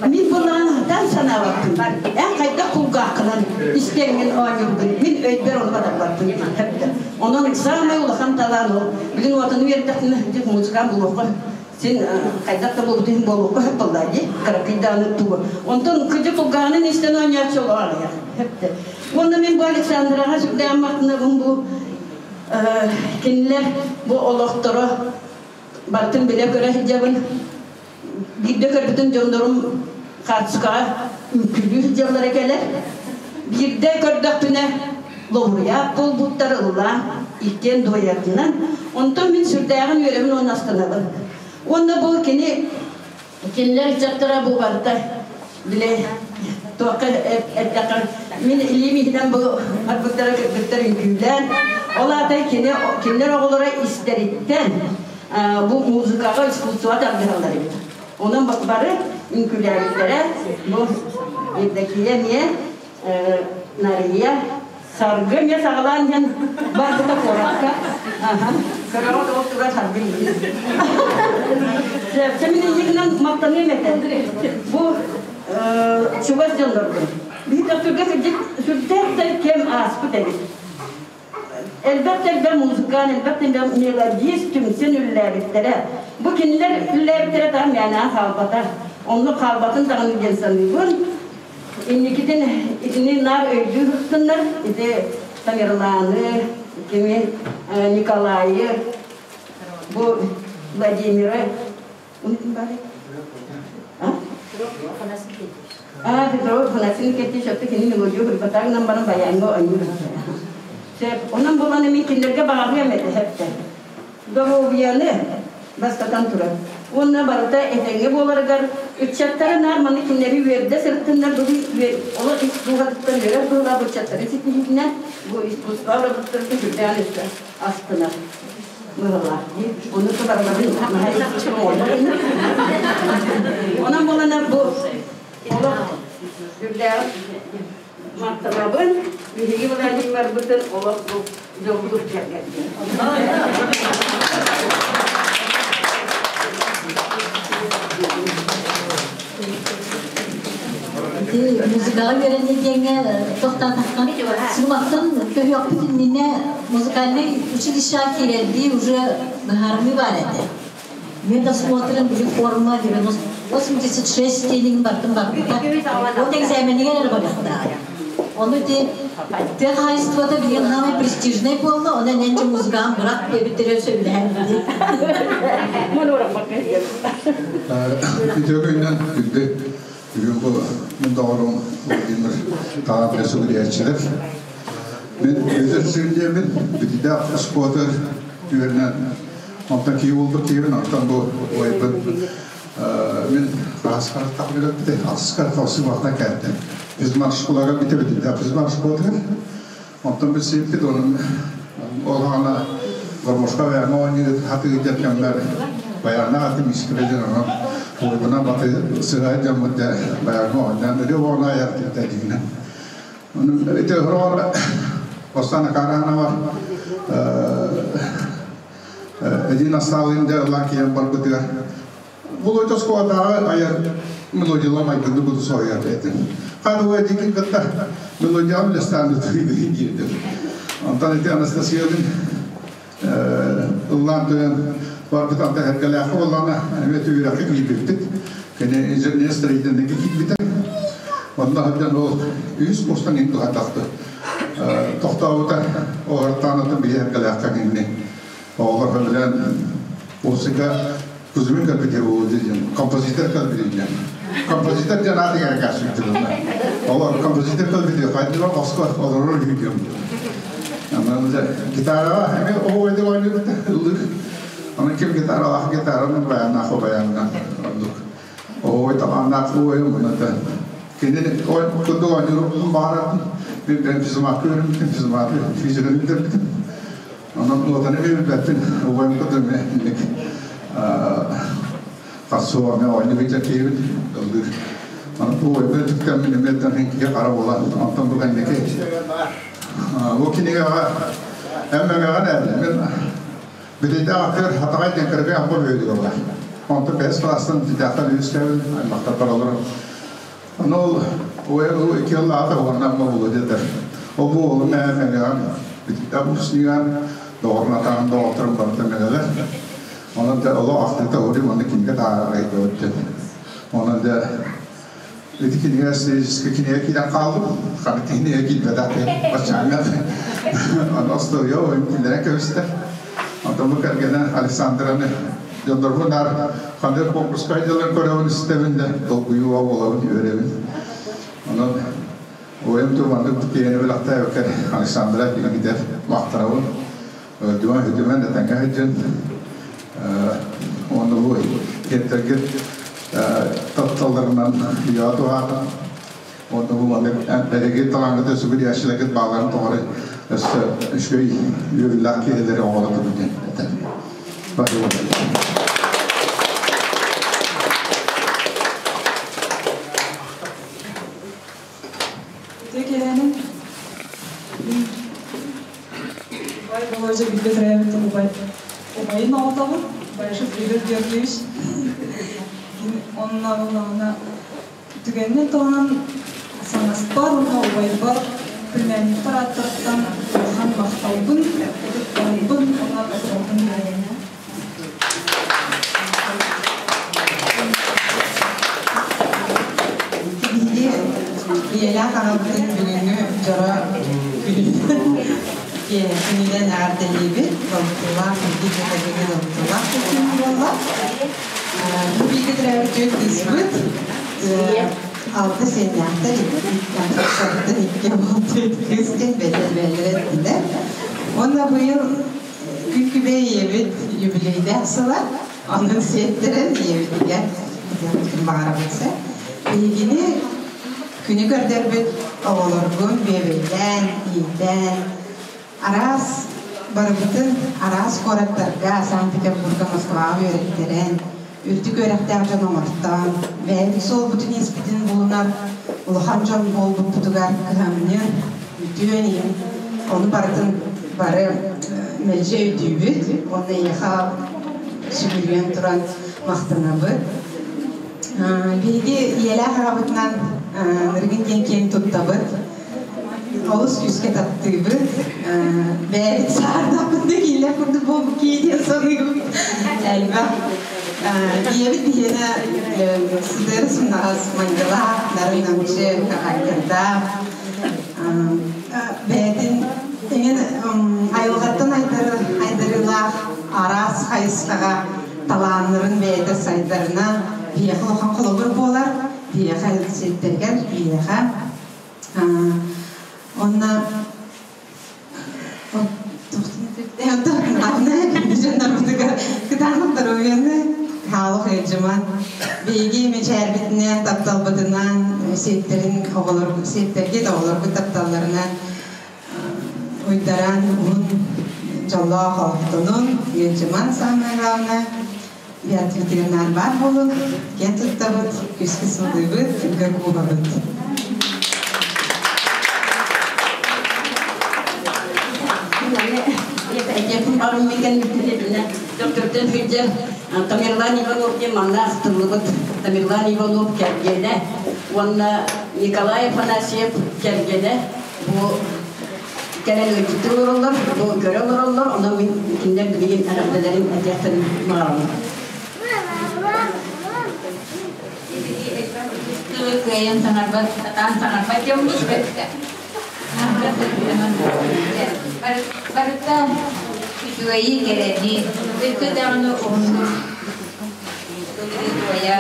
Мин буоллаҕына хатан санаабаппын. Эн хайдах кулгааххынан истэҥҥин оонньуургун мин өйбөр ону батарбаппын хэптэ. Онон самай улахан талаан ол. Билин уотаны үөрдэхтинэ музыкант булуохха син хайдах да буолбут иһин буолуохха сөп буоллаа дии кыракыйдааны тугу. Онтон кыдьы кулгааҕынан истэн оонньооччу олоҕор хэптэ. Уонна мин бу Александраҕа сүрдээх махтанабын бу кинилэр бу олохторо бартын билэ-көрө сылдьабын. Биирдэ көрбүтүм дьоннорум хаартыскаҕа үҥкүүлүү сылдьаллара кэлэр. Биирдэ көрдөхпүнэ лауреат буолбуттар ыллаан иккиэн дуоятынан. Онтон мин сүрдээҕин үөрэбин уонна астынабын. Уонна бу кини кинилэр ыччаттара бу барыта бile туохха эттэххэ мин илиим иһинэн бу барбыттара кыргыттар үҥкүүлээн ол аата кини кинилэр оҕолоро истэриттэн бу музыкаҕа искусство тардыһаллар эбит. Онон бары үҥкүүлээбиттэрэ бу Евдокия эмиэ Нария Саргы эмиэ саҕалаан иһэн барбыта куоракка. Көрөҕө тоҕус турар Саргы Сөпсө мин иннигинэн махтаныам этэ. Бу чугас дьонноргун. Биһи төхтүргэ сирдик сүрдээх да кэм ааспыт эбит. Элбэх элбэх музыкант, элбэх элбэх мелодист түмсэн үллээбиттэрэ. Бу кинилэр үллээбиттэрэ таһым мээнэҕэ хаалбата. Оннук хаалбатын даҕаны диэн саныыбын. Инникитин итини наар өйдүү сырыттыннар. Ити Тамерланы, кими Николайы, бу Владимиры. А? Петров Афанасий Никитич, отто кини мелодию хырбатаагынан баран баяҥҥа оонньуур. Сөп. Онон буолан мин кинилэргэ баҕарыам этэ сөптө. Доруобуйаны бастатан турар. Уонна барыта этэҥҥэ буоларыгар ыччаттара наар маны кинилэри үөрдэ сырыттыннар бүгүн олох ис дууһатыттан үөрэр быһыылаах ыччаттары ситиһиитинэн бу искусство барыбыттарга сүрдээх өссө астынар быһыылаах. Ону барыларын Онон буолана бу олох сүрдээх махтанабын. Биһиги Владимирбытын олох бу дьолбут кэргэннин. Музыкаҕа үөрэнии диэҥҥэ тохтоотоххо Суматтан көһүөхпүт иннинэ музыкальнай училищеҕа киирэрдии уже быһаарыныы баар этэ. Медосмотрын били форма 86 стилин бартын барбыта. Вот экзаменигэр эрэ барыахтааҕа. Ону ити тыа хаһаайыстыбата билигин хаамай престижнэй буолла, онон эн музыкаҕын бырах диэбиттэрэ сөбүлэһэн Үтүө күнүнэн күндү бүгүн бу мин доҕорум Владимир Таҕапия сүгүрүйээччилэр. Мин Петр Сергеевин бүтүдээх оскуолатыгар үөрэнэн онтон киһи буолбут киһибин, онтон бу убайбын мин хаһыс харахтаах билэппитий, алтыс харахтаах сыбахтан кэлтим. Физмат школага бите бүтүдээх физмат школатыгар. Онтон билсибиппит, onun ол аҕана гармошка баяҥҥа оонньуур хатыы дьэркэммэр баяҥҥа атын искибедин онон уйбуна баты сыһай дьоммут дэ баяҥҥа оонньоон өрө оҕону айар дигинэн. Ити хороҕор Остана Каранова Эдин астаалыын дэ ыллаан киирэн барбытыгар Володя оскуолатааҕы айар мелодиялар майгынны буду соһуйар этим. Ханы эдикин кытта мелодияҕа үлэстээн диирдим. Онтон ити Анастасиялыын ыллаан туйан барбыт анта эргэлээххэ буоллаҕына эмиэ түбүрэххэ киирбиппит. Кини инженер строительныйга киирбитэ. Онно сылдьан ол үс курстан ин туһатахты. Тохтообута оҕортаан атын биһи эргэлээххэ кинини оҕолор сөбүлээн музыка Кузьмин кэлбитэ диэн композитор кэлбитэ диэн. Композитор диэн ааты кэрэ Олор композитор кэлбитэ хайдыга хоско олорор үһү диэн. Анан гитараҕа эмиэ оҕойду оонньуурда ыллыыр. Аны ким гитаралаах гитараны баяннаах баянынан ордук. Оҕой талааннаах уойум онон кини курдук оонньуурбун баҕарабын. Мен физматка үөрэммитим, физматы физиканы бүтэрбитим. Онон уотаны билбэппин, убайым кытта эмиэ инник харсуо эмиэ оонньуу сылдьар киһибин ыллыыр. Онон убайбын үтүктэммин эмиэ киһи хара буолан, онтон бу кэнники бу кинигэҕэ эн мэҥэҕин ээ мин Бүтэйдээх аттыгар Хатаҕай диэн кыракый ампа бөһүөлүгэ бар. Онтон бэһис класстан Бүтээхтэн үһүскэбин аймахтарбар олорон. Ону ол убайым икки сыллааҕыта уонна амма буолуо диэтэр. Ол бу уолум ээ мэҥэҕин Бүтүтэ выпускниган доҕорун атаҕын доҕотторун барыта мэҥэлэр. Онон дьэ олох ахтыыта уһуруй манна кинигэ таһаарар өйдөбүт диэн. Онон дьэ ити кинигэ историческай кинигэ киирэн хаалбыт. Ханнык кинигэ киирбэтэх диэн баччааҥҥа ону остуоруйа ойун киллэрэн кэбистэ. Онтон бу кэргэнэ Александраны дьоннорбун наар ханнык конкурска дьылын көрөбүн истэбин да долгуйуу буолабын үөрэбин. Онон Уойум туманнык киһини бэлэхтээбиккэр Александра киһигитэр махтанабын. Өлдүмэн үтүмэн этэҥҥэ сылдьын. Уонна бу киэптэргит тапталларынан үйэҕэ туһаатын. Уонна бу маннык эһиги талааҥҥыт өссө бааларын тоҕоры өссө үчүгэй үөрүүлээх киһилэри оҥоро турун диэн этэр. Спасибо. Үтүө киэһэнэн. Убай Володя бииргэ төрөөбүт убай убайын оҕотобун, Баишев Игорь Георгиевич. Онно буоллаҕына түгэнинэн туһанан саҥаспар уонна убайбар племянниктар ааттарыттан улахан махталбын, ытыктабылбын уонна тапталбын биэрэбин. Биһиги ийэлээх аҕабытын бүгүҥҥү дьоро күнүнэн эҕэрдэлиибит. Долгутуулаах, үрдүк дьэ долгутуулаах күн буолла. Бу бииргэ төрөөбүт түөрт кыыспыт алта сиэннээхтэр, икки икки уол түөрт кыыс диэн бэлиэлэрэ эттилэр. Уонна быйыл Күн күбэй ийэбит юбилейдээх сыла, онон сиэттэрэн ийэбитигэр этиэхпитин баҕарабыт сэ. Биһигини күнү көрдөрбүт оҕолоргун бүөбэйдээн, иитэн, араас барыбытын араас куораттарга, Санкт-Петербурга, Москваҕа үөрэттэрэн, үрдүк үөрэхтээх дьон оҥортоон, бэйэбит суолбутун-ииспитин булунар улахан дьон буолбуппутугар кыһамньы, үтүөн иһин ону барытын бары мэлдьи өйдүүбүт уонна эйиэхэ сүгүрүйэн туран махтанабыт. Биһиги ийэлээх аҕабытынан Ныргын диэн киэн туттабыт. Олус күүскэ таптыыбыт. Бэйэбит саардахпыт да киилэ курдук буолбут кии диэн саныыбыт. Элбэх. Ийэбит биһиэнэ сытыары сымнаҕас майгылаах, нарын-намчы характердаах. Бэйэтин эҥин айылҕаттан айдарыылаах араас хайысхаҕа талааннарын бэйэтэ сайдарына биһиэхэ улахан холобур буолар. Биһиэхэ сирдэригэр биһиэхэ Онно дьоннорбутугар кытаанах доруобуйаны, хаалых ыалдьыман, биһиги мичээрбитинэн, тапталбытынан, сиэттэрин оҕолор, сиэттэргит оҕолоргут тапталларынан уйдаран уһун дьоллоох олохтонун, ыалдьыман самое главное, Биатвитигэр наар баар буолун, киэн туттабыт, күүскэ сылдьыбыт, күлгэ куубабыт. Барым микен бүтүнэ доктордон хүджер Тамерлан Иванов диэн манна ахтыллыбыт Тамерлан Иванов кэргэнэ уонна Николай Афанасьев кэргэнэ бу кэлэн ыалдьыттыы олороллор, бу көрө олороллор, онон мин кинилэр билигин эҕэрдэлэрин этиэхтэрин баҕарабын. Кыайан саҥарбат, сатаан саҥарбат дьоммут бэртэ. Барыта үчүгэйи кэрэни, өссө даҕаны уһуннук туойа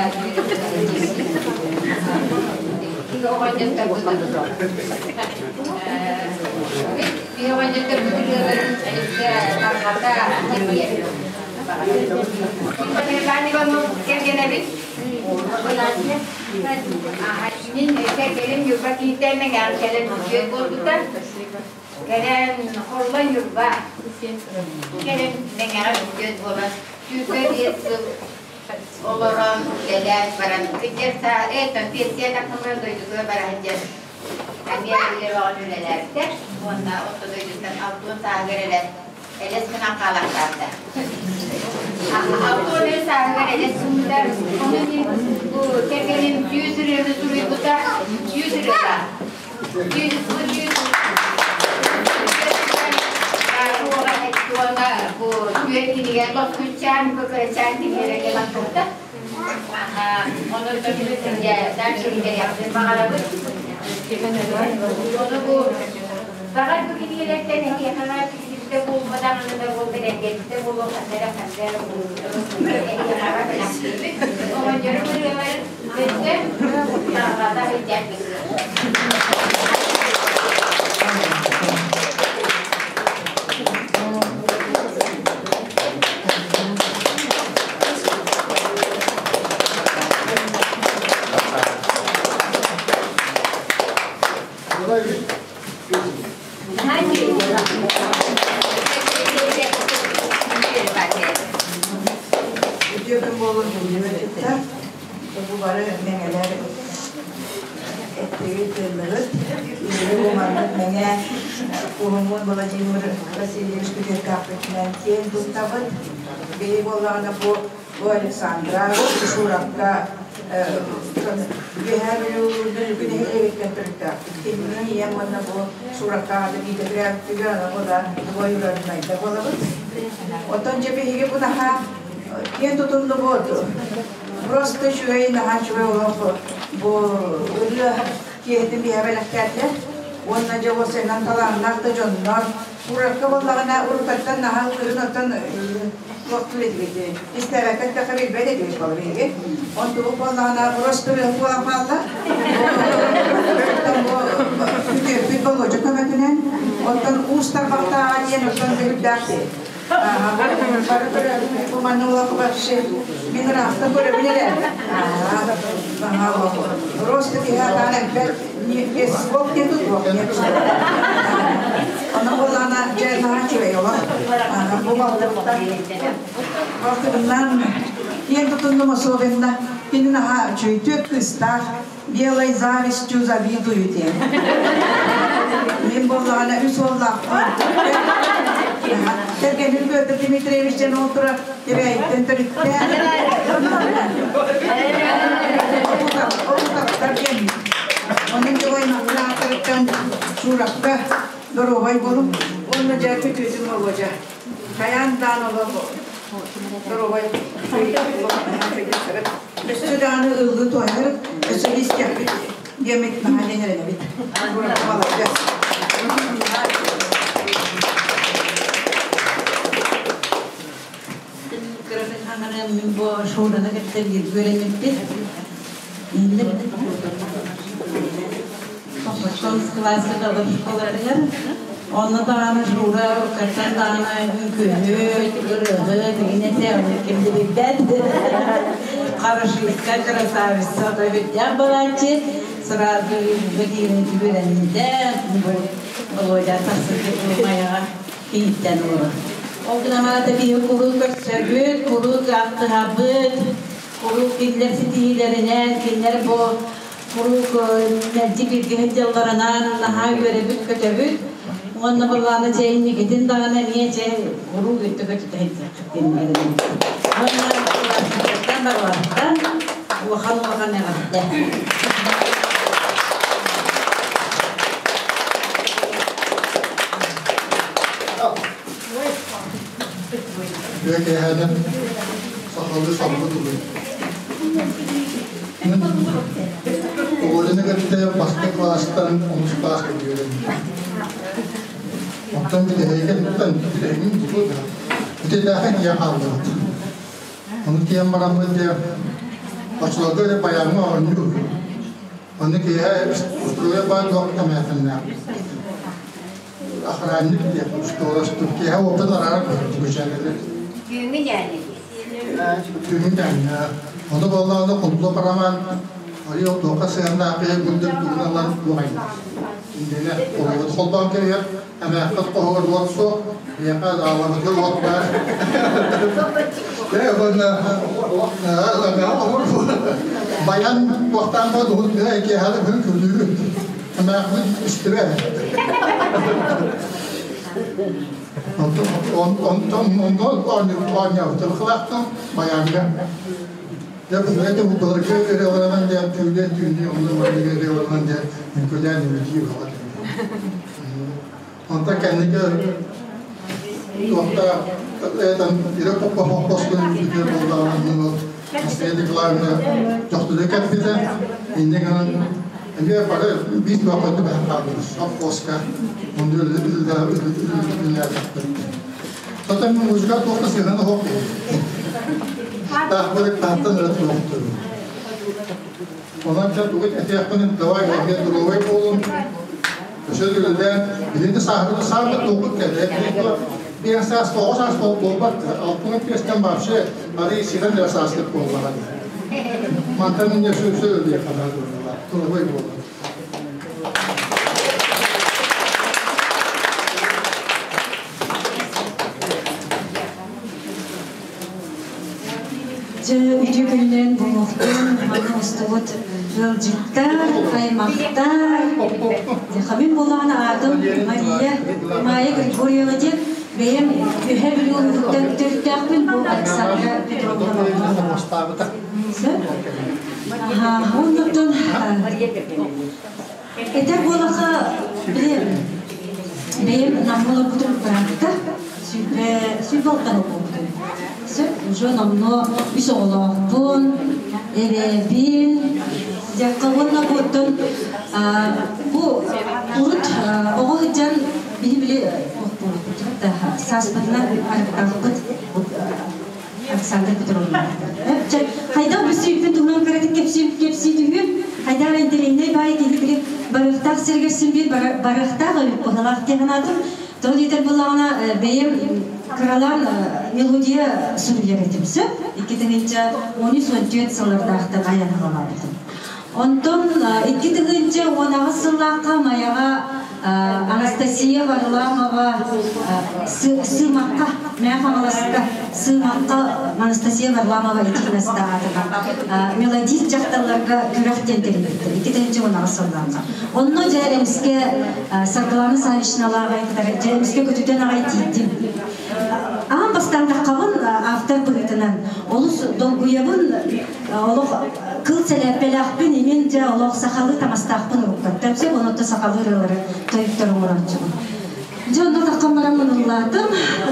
Биһи оҕонньотторбут ырыаларын өссө тарҕата кэрийэр. Иван Иванов кэргэнэбит. Мин кэргэним Ньурба киһитэ Мэҥэҕэ кэлэн үтүө буолбута. Кэлэн Холло Ньурба кэлэн Мэҥэҕэ үтүө буолан 25 сыл олорон үлэлээн баран кырдьар саа э пенсия тахсан дойдутугар бара сылдьан эмиэ үлэ бөҕөнү үлэлээбитэ уонна орто дойдуттан алтыан сааһыгар элэ элэс гынан хаалаахтаабыта. Алтыан үс сааһыгар элэс гыммыта. Ону мин бу кэргэним 100 ырыаны суруйбута. 100 ырыата. 100 бу 100 уонна бу түөрт кинигэ лоскуччаан кырачаан кинигэлэргэ тахсыбыта. Онон дальше кинигэлэрбин баҕарабыт. Ону бу баҕар бу кинигэлэртэн эһиэхэҕэ киирбитэ буолбатаҕына да буолбут эргэрбитэ буолуо ханна эрэ ханна эрэ эһиэхэҕэ бэлэхтиибит. Оҕонньорум ырыаларын өссө тарҕата сылдьар Үтүө күн буолун күндү Бу бары мэҥэлэр эттигит тыынныгыт. Биһиги бу маннык мэҥэ куһуммут Владимир Васильевич күтүөттээхпитинэн киэн туттабыт. Биһиги буоллаҕына бу бу Александра Шуровка Үөһээ Бүлүү Бүлүү нэһилиэгиттэн төрүттээхпит. Кинини ийэм уонна бу Шуровка аҕата бииргэ төрөөбүттүгэр аны бу да двоюроднайда буолабыт. Оттон дьэ биһиги бу наһаа киэн тутуннубут. Просто үчүгэй, наһаа үчүгэй олох бу ырыа киэһэтин биһэ бэлэхтээтилэр. Уонна дьэ уопсайынан талааннаах да дьоннор. Куоракка буоллаҕына уруккаттан наһаа ыллыырын оттон туохтуур этибит. Истээбэккэ эттэххэ билбэт этибит буолла биһиги. Онтубут буоллаҕына просто ырыа буолан хаалла. Оттон бу күтүөппүт Болуодьа көмөтүнэн, оттон уус тарбахтааҕа диэн оттон бүлүрдээх Мин ыраахтан көрөбүн эрэ. Просто киһи атаан элбэх без слов нету двух нет. Ону буоллаҕына дьэ наһаа үчүгэй олох. Бу балтыбынан киэн тутуннум особенно кини наһаа үчүгэй түөрт кыыстаах белой завистью завидую диэн. Мин буоллаҕына үс уоллаахпын. Кэргэним Петр Дмитриевич диэн ол турар Кэбээйиттэн төрүттээх. Оҕутаптар диэн. Онон дьолой аатырыттан Шуровка доруобай болуҥ. Уонна дьэ күтүөтүм Володя. Хайаан даан олох доруобай Өссө даҕаны ыллыы туһанар, өссө истиэхпит диэммит наһаа диэн эрэнэбит. Молодец. Кыратын хаҥаран мин бу шоураны кытта бииргэ үөрэммиппит. Тохтон кылааска далыр школатыгар. Онно даҕаны Шура картан даҕаны үҥкүүһүт, ырыаһыт, игин этэ, ону ким да билбэт. Хорошистка, красавица, бүттэх балааччы. Сразу бэтиирин үөрэннитэ, Володя тахсыбыт Майаҕа кииттэн олорор. Ол гынан баран биһи куруук көрсөбүт, куруук ахтыһабыт, куруук кинилэр ситиһиилэринэн, кинилэр бу куруук мэлдьи бииргэ сылдьалларынан наһаа үөрэбит-көтөбүт. Уонна былаана чэ инникитин даҕаны эмиэ чэ куруук өттө көтүтэ сылдьыаххыт диэн эрэнэбин. Уонна барыларыттан улахан-улахан эҕэрдэ. Үөкэһэнэн сахалыы саҥа тугуй. Оҕолору кытта бастакы кылаастан онус кылааска үөрэнним. Оттон бүтэһигиттэн бүтэһигин туту бүтэтээхэ тиийэн хааллыбыт. Ону тиийэн бараммыт дьэ оччолорго эрэ баяҥҥа оонньуур. Ону киэһэ устуруйа баар туох эмээхсиннээх. Охранник диэн устуорастык киэһэ уоппут араарар күчээнэлэр. Түүҥҥү ньээни. Түүҥҥү ньээни. Ону буоллаҕына куллук роман Арыйыл туохха сыһыаннаах киһи күндүр тугун ылан туохайдар. Иннинэ олоҕут холбоон кэбиһэр, эмээххит хоһугар уот суох, миэхэ даалабытыгар уот баар. Ээ, уонна баян туохтаан баа дуһун тыа киэһэлик күн күлүүрүт. Эмээхмин истибэ. Онтон онно оонньообутун кылаахтан баяҥҥа. Дьэ бу былыргы ырыаларынан диэн түүлэн түүнү онно манныгы ырыаларынан диэн үҥкүүлээн үҥкүү буолар. Онтон кэнники туохта этан ирэ поппа хоппоскун үҥкүүтүгэр буоллаҕына Анастасия Николаевна дьохтуду кэлбитэ. Инньэ гынан эмиэ бары биир туохха түбэһэн хаалбыт совхозка онно үлэлээтэхпит. Сатан музыка туохта сыһыана суох киһи. Таах таһтан эрэ туохтур. Онон чэ тугу этиэхпин давай эмиэ туруовай буолун. Өсө үлэлээн билинни сааһырды саамат туохпут кэллэ. Биир саас тоҕо саас буолбат. Алтын пиэстэн вообще арый сирэн эрэ сааскыт буоллаҕа. Мантан инньэ сүр сүр өлүөххэ туруовай буолун. Дьэ, үтүө күнүнэн буолуохтун, манна устубут ыалдьыттар, аймахтар. Хамин буолаҕына аатым Мария Майя Григорьева диэн бэйэм Үһэ Бүлүү улууһуттан төрүттээхпин бу Александра Петровна Оннуттан Этэр буоллахха, били бэйэм Намҥа олорбутум ыраатта, сүүрбэ сүүрбэ алтан олорбутум. Сөп, уже номнуо үс оҕолоохпун, эбээбин, дьакка уонна бу оттон бу урут оҕо сылдьан биһи били сааспытынан арыктаахпыт Александр Петровна. Хайдах бүссүүппүн туһунан кыратык кэпсии түһүм. Хайдах интэриэһинэй баай киһи били барыахтаах сиригэр син биир барыахтаах эбит быһалаах диэн санаатым. Тоҕо диэтэр буоллаҕына бэйэм кыралаан мелодия суруйар этим сөп. 2013-14 сыллардаахтан айан аҕалаабытым. Онтон 2018 сыллаахха Майаҕа Анастасия Варламова Сыымакка, Мэҥэ Хаҥаласка Сыымакка Анастасия Варламова итиинэстэ аатынан мелодист дьахталларга күрэх диэн тэрийбиттэр 2018 сыллаахха. Онно дьэ эмискэ Саргылана Саввичналааҕы кытары дьэ эмискэ көтүтэн аҕай тиийдим. Аан бастаан таххабын автор быһыытынан олус долгуйабын олох кыл сэлээппэлээхпин имин дьэ олох сахалыы таҥастаахпын уруккаттан сөп онуота сахалыы ырыалары тойуктар оҥорооччубун дьэ онно таххан бараммын ыллаатым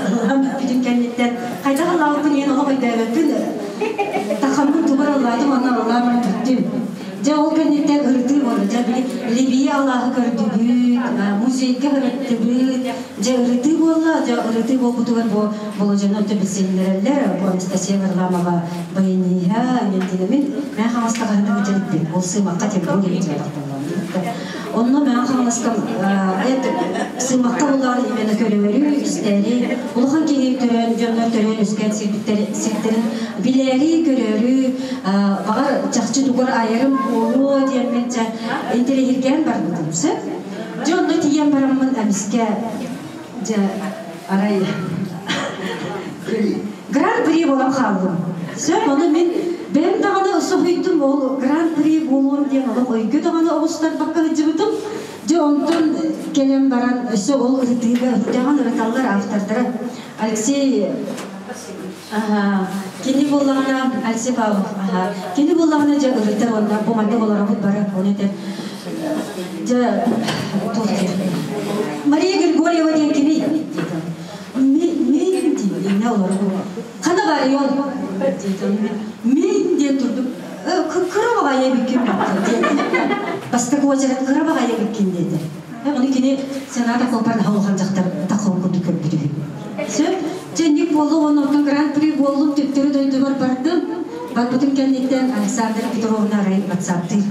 ыллаан бүппүтүн кэнниттэн хайдах ыллаабыппын иһин олох өйдөөбөппүн тахаммын тугар ыллаатым уонна ыллаан баран бүттүм Дьэ ол кэнниттэн ырытыы буолла. Дьэ били Либия алааһы көрдүбүт, музейга ырыттыбыт. Дьэ ырытыы буолла. Дьэ ырытыы буолбутугар бу Болодьону өттө билсиннэрэллэр. Бу Анастасия Варламова баяниһа, мин Мэҥэ Хаҥаласка хаһан ыытылыппын. Ол сыымакка тем более Онно Мэҥэ Хаҥаласка сыымакка буллаҕын именно көрөөрү, истээри, улахан киһи төрөөн, дьоннор төрөөн үскээн сирдэрин билээри, көрөөрү, баҕар чахчы тугар айарым буолуо диэммин дьэ интэриэһиргээн барбытым сөп. Дьэ онно тиийэн бараммын эмискэ дьэ арай гран-при буолан хааллым. Сөп, ону мин бэйэм даҕаны соһуйдум ол гран-при буолуом диэн олох өйгө даҕаны оҕустарбакка сылдьыбытым. Дьэ онтон кэлэн баран өссө ол ырытыыга үрдээҕин ырыталлар автордара Алексей кини буоллаҕына Алексей Павлов кини буоллаҕына дьэ ырытар уонна бу маннык олоробут бары ону этэр дьэ туох диир Мария Григорьева диэн кимий диэтим мин диэн олорбут хана барыйон диэтим мин диэн турдум кыра баҕайы эбиккин диэн бастакы уочарат кыра баҕайы эбиккин диэтэ Оны кини Сената Копар улахан дьахтар такыл курдук көрбүт үһү. Сөп. Дьэ, буоллум, оннуттан гран-при буоллум, төттөрү дойдубар бардым. Барбытым кэнниттэн Александра Петровна арай ватсаптыыр.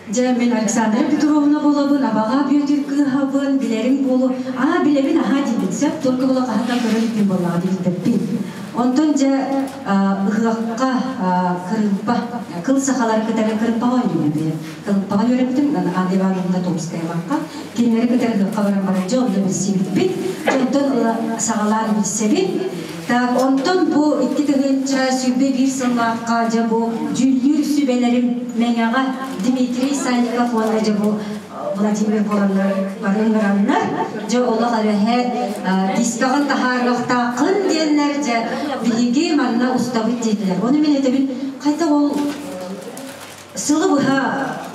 Дьэ, мин Александра Петровна буолабын, абаҕа Бүөтүр кыыһабын, билэрим буолу. Аа, билэбин, аһаа диибин. Сөп, только була хаһан көрөр иликпин буоллаҕа диэбиппин. Онтон дьэ ыһыахха кырыымпа, кыл сахалары кытары кырыымпаҕа оонньуубун бэйэм. Кылыппаҕа үөрэппитим, Анна Ивановна Томскаеваҕа. Кинилэри кытары ыһыахха баран баран дьэ онно билсибиппит. Дьонтон ыла саҕалаан билсэбин. Так, онтон бу 2021 сыллаахха дьэ бу дьүүллүүр сүбэлэрим Мэҥэҕэ Дмитрий Санников уонна дьэ бу Владимир буоланнар бары ыҥыраннар, дьэ олох эрэһээт дискаҕын таһаарыахтааххын диэннэр дьэ биһиги манна устабыт диэтилэр. Ону мин этэбин, хайдах ол Сылы быһа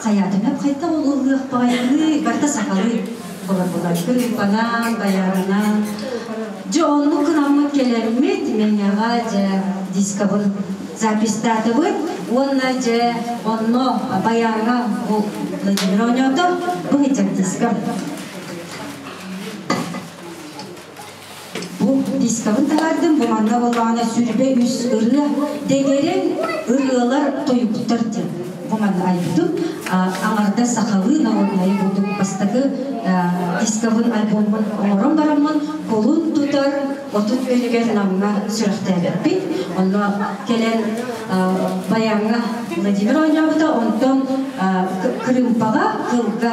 хайаатым хайта ол ыллыах баҕайылыы барыта сахалыы болар болар кырыыппанан, байааранан. Дьэ оннук гынаммыт кэлэммит Мэҥэҕэ дьэ дискабын записьтаатыбыт уонна дьэ онно байааҥҥа бу Владимир оонньоото бу сылдьар дискам. Бу дискабын таһаардым, бу манна буоллаҕына 23 ырыа, дэгэрэн ырыалар, тойуктар диэн бу манна айбытым. Аҥарда сахалыы народнайы курдук бастакы дискабын, альбоммун оҥорон бараммын, кулун тутар 30 күнүгэр Намҥа сүрэхтээбиппит. Онно кэлэн баяҥҥа Владимир оонньообута, онтон кырыымпаҕа, кылга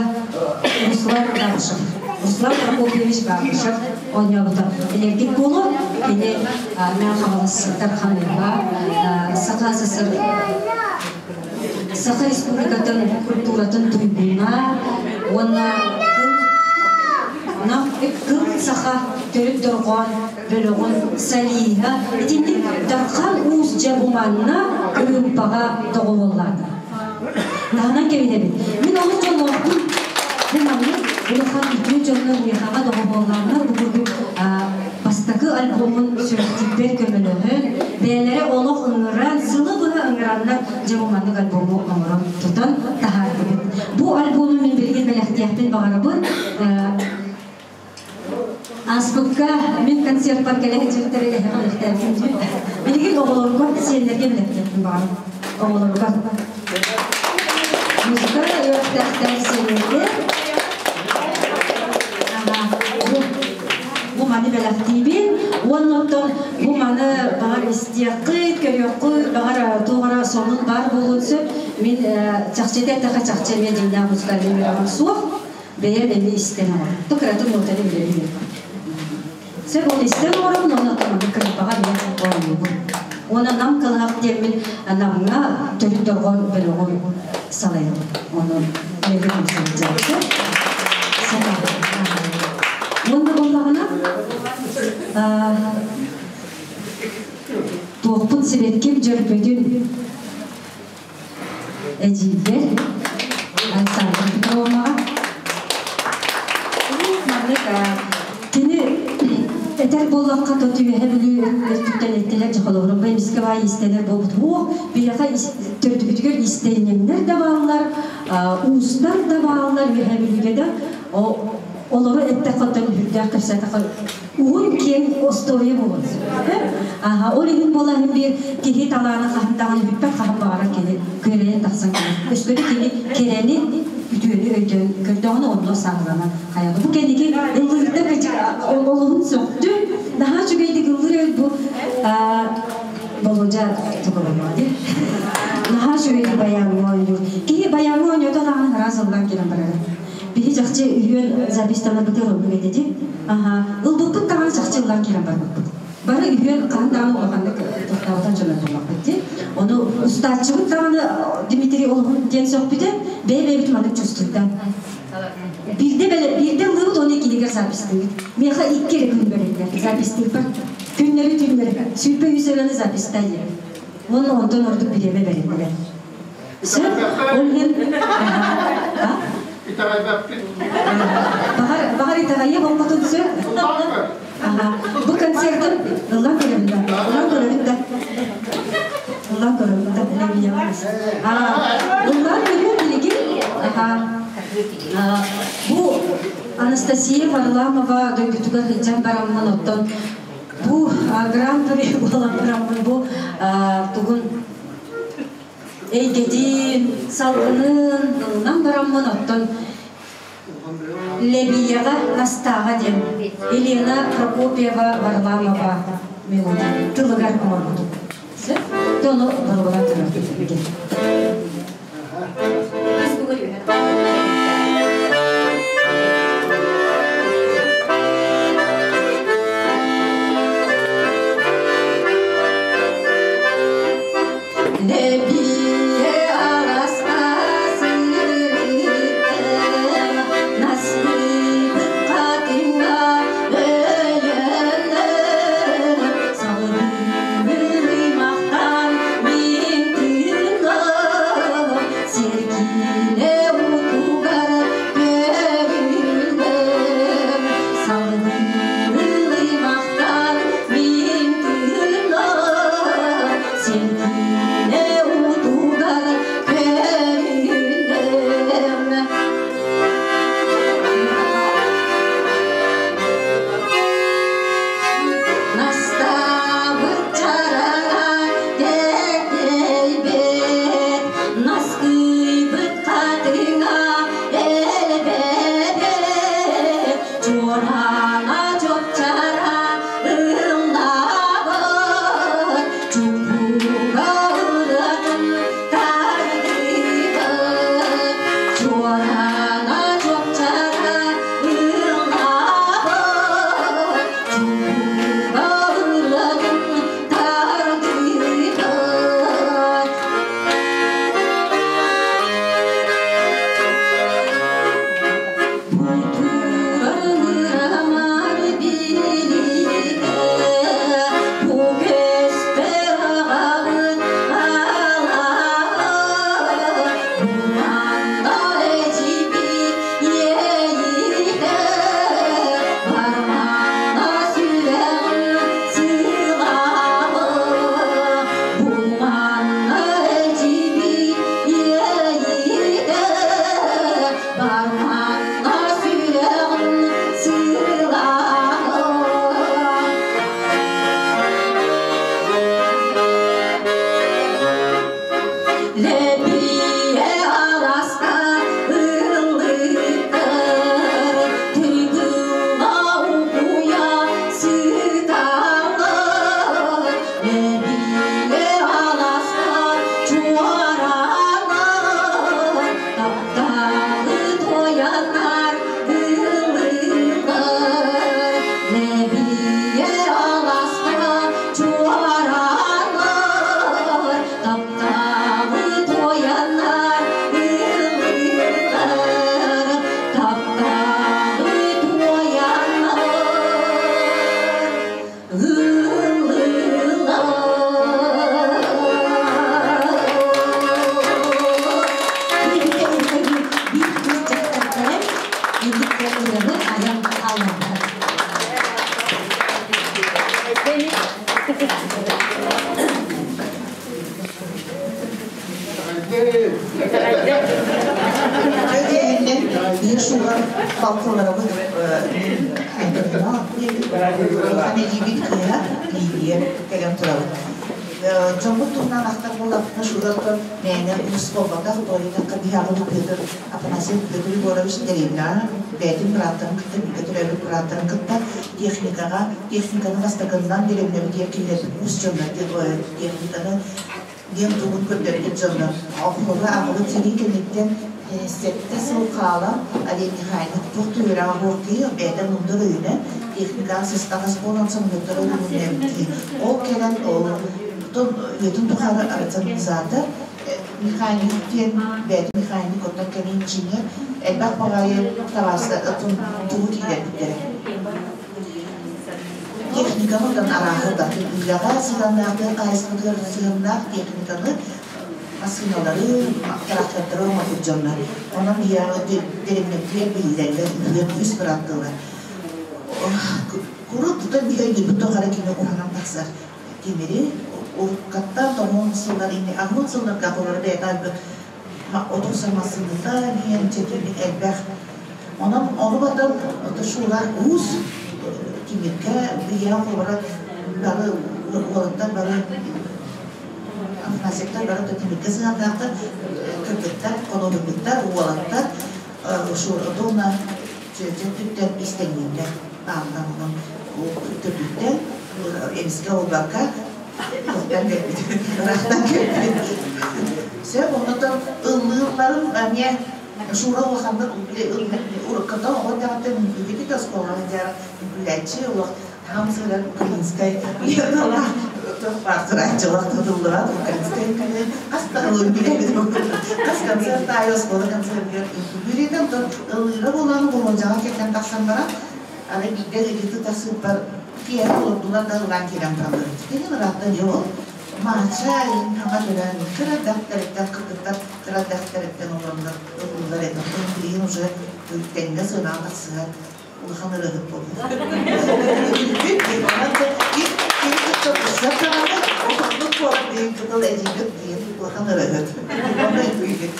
Руслан Габышев. Руслан Прокопьевич Габышев оонньообута. Энергик буолуо, кини Мэҥэ Хаҥалас Дарханыга Саха СССР Саха Республикатын культуратын туйгуна уонна кыл саха төрүт дорҕоон бөлөҕүн солиһа итинник Дархан Уус дьэ бу манна кырыымпаҕа доҕуһуоллаата. Таһынан кэбиһэбин. Мин олус дьоллоохпун. Бу маннык улахан үтүө дьоннор миэхэҕэ доҕуһуоллааннар бу курдук бастакы альбомун сүрэхтиирбэр көмөлөһөн, бэйэлэрэ олох ыҥыран, сылы быһа ыҥыраннар дьэ бу маннык альбому оҥорон тутан таһаардыбыт. Бу альбому мин билигин бэлэхтиэхпин баҕарабын. Ааспыкка мин концертпар кэлэ сылдьыбыттар эһэҕэ бэлэхтээбитим дии. Билигин оҕолорго, сиэннэргэ бэлэхтиэхпин баҕарабын. Оҕолорго. Музыка үөрэхтээхтэр сиэннэргэ. Бу маны бэлэхтиибин. Уонна оттон бу маны баҕар истиэххит, көрүөххүт, баҕар туох эрэ сонун баар буолуон сөп. Мин чахчыта эттэххэ чахчы эмиэ дьиҥнээх музыкальнай үөрэҕим суох. Бэйэм эмиэ истэн оҥором. То кыратын нотаны билэбин. Сөп ол истэн оҥоробун, онно оттон кырыппаҕа эмиэ оонньуубун. Уонна нам кылыһах диэммин Намҥа төрүт дорҕоон бөлөҕүн салайабын. Онон үлэлиир сылдьабын. Уонна буоллаҕына туохпун сибэкким дьөрбөтүн эдьиийбэр Александра Петровнаҕа маннык кини этэр буоллахха то түөһэ Бүлүү өттүттэн эттилэр дьохолоорун эмискэ баай иистэнэр буолбут уох биһиэхэ төрдүбүтүгэр иистэнньэҥнэр да бааллар уустар да бааллар үөһэ Бүлүүгэ да олору эттэххэ оттон үрдээх кэпсээтэххэ уһун киэҥ остуоруйа буолар. Аха, ол иһин буолан биир киһи талаана хаһан даҕаны бүппэт хаһан баҕарар киһи күөрэйэн тахсан кэлэр. Өскөтө кини кэрэни, үтүөнү өйдөөн көрдөҕүнэ онно сааһыланан хайалар. Бу кэнники ыллыырда олуһун сөхтүм. Наһаа үчүгэйдик ыллыыр эбит бу Болодьа тугулануо дии. Наһаа үчүгэйдик баяҥҥа оонньуур. Киһи баяҥҥа оонньоото даҕаны араас ыллаан кэлэн барара. Биһи чахчы үһүөн записьтанарбытыгар оннук этэ дии. Аха. Ылбыппыт даҕаны чахчы ыллаан киирэн барбыппыт. Бары үһүөн хаһан даҕаны улаханнык тохтообутан дьонор буоллахпыт дии. Ону устааччыбыт даҕаны Дмитрий олуһун диэн сөхпүтэ, бэйэ-бэйэбит маннык чувствуйдан. Биирдэ биирдэ ыллыыбыт уонна иккиһигэр запистыыбыт. Миэхэ икки эрэ күн бэриллэр запистыырбар. Күннэри түүннэри 23 ырыаны запистай диэн. Уонна онтон ордук бириэмэ бэриллибэт. Сөп, ол иһин Итэҕэйбэппит. Баҕар, баҕар итэҕэйиэ буолбутун сөп. Бу концертым ыллан көрөбүн да, ыллан көрөбүн да. Ыллан көрөбүн да, Ыллан көрүө билигин. Бу Анастасия Варламова дойдутугар сылдьан бараммын оттон бу гран-при буолан бараммын бу тугун эйгэтин, салгынын ылынан бараммын оттон Лэбийэҕэ Настааҕа диэн Елена Прокопьева Варламова мелодия тылыгар оҥорбутум. Сөп? Ону боруобалаан көрөр. Техниканы бастакыннан дэриэбинэбитигэр киллэрбит уус дьоннор техниканы диэн тугун көрдөрбүт дьоннор. Оҕолору аҕабыт сэрии кэнниттэн сэттэ сыл хаалан Олег Михайлов туох да үөрэҕэ суох киһи бэйэтэ муннур өйүнэн техникаҕа сыстаҕас буолан самолеттары өрүһүннэрбит киһи. Ол кэлэн ол үйэтин тухары рационализатор. Механик диэн бэйэтэ механик, оттон кэлин инженер, элбэх баҕайы табаарыстар тугу киллэрбиттэрэ. Техниканы оттон арааһы да үлэҕэ сыһыаннаах, тыа хаһаайыстыбатыгар сыһыаннаах техниканы, массыыналары, трактордары оҥорбут дьоннор. Онон биһиэхэ дэриэбинэбитигэр биллэллэр, үһүөн үс бырааттыылар. Куруук тутан биһи өйдүүрбүт тухары кини уһанан тахсар тимири уруккаттан тоҥуон сыллар инни аҕыһын сылларга олору бэйэтэ айбыт отурса массыыната диэн чэтиник элбэх. Онон ону батан Шура уус тимиргэ биһиэхэ холобура бары уолаттар бары Афанасьевтар бары да тимиргэ сыһыаннаахтар, кыргыттар, холобурбуттар, уолаттар Шура уонна чүөчэ өттүттэн истэҥнииллэр ааннан онон төрдүттэн эмискэ буолбакка туохтан кэлбит ыраахтан кэлбит сөп оннотон ыллыылларын эмиэ Шура улаханнык урукката оҕо эрдэҕиттэн үҥкүүгэ оскуолаҕа дьара үҥкүүлээччи олох таам сыран украинскай ленталаах туох баар турааччылар тутуллубат украинскай үҥкүүнү хас да үҥкүүлээбит хас концерт аайы оскуола концертыгар үҥкүүлүүр этэ онтон ыллыыра буолан Болуончаҕа кэлэн тахсан баран аны биирдэ ыйыты тахсыыппар киэһэ олордулар да ыллаан киирэн бараллар кини ыраатта дьэ ол Маача хаҥа төлөөн кыра дэхтэриттэн кыргыттар кыра дэхтэриттэн олороннор ыллыыллар этэ онтон билигин уже тэҥҥэ сыанаҕа тахсыһар улахан ырыаһыт буолбут. Кини кытта тусса даҕаны улаханнык буолар диэн кытыл эдьиийбит диэн улахан ырыаһыт. Онно үҥкүйбүт.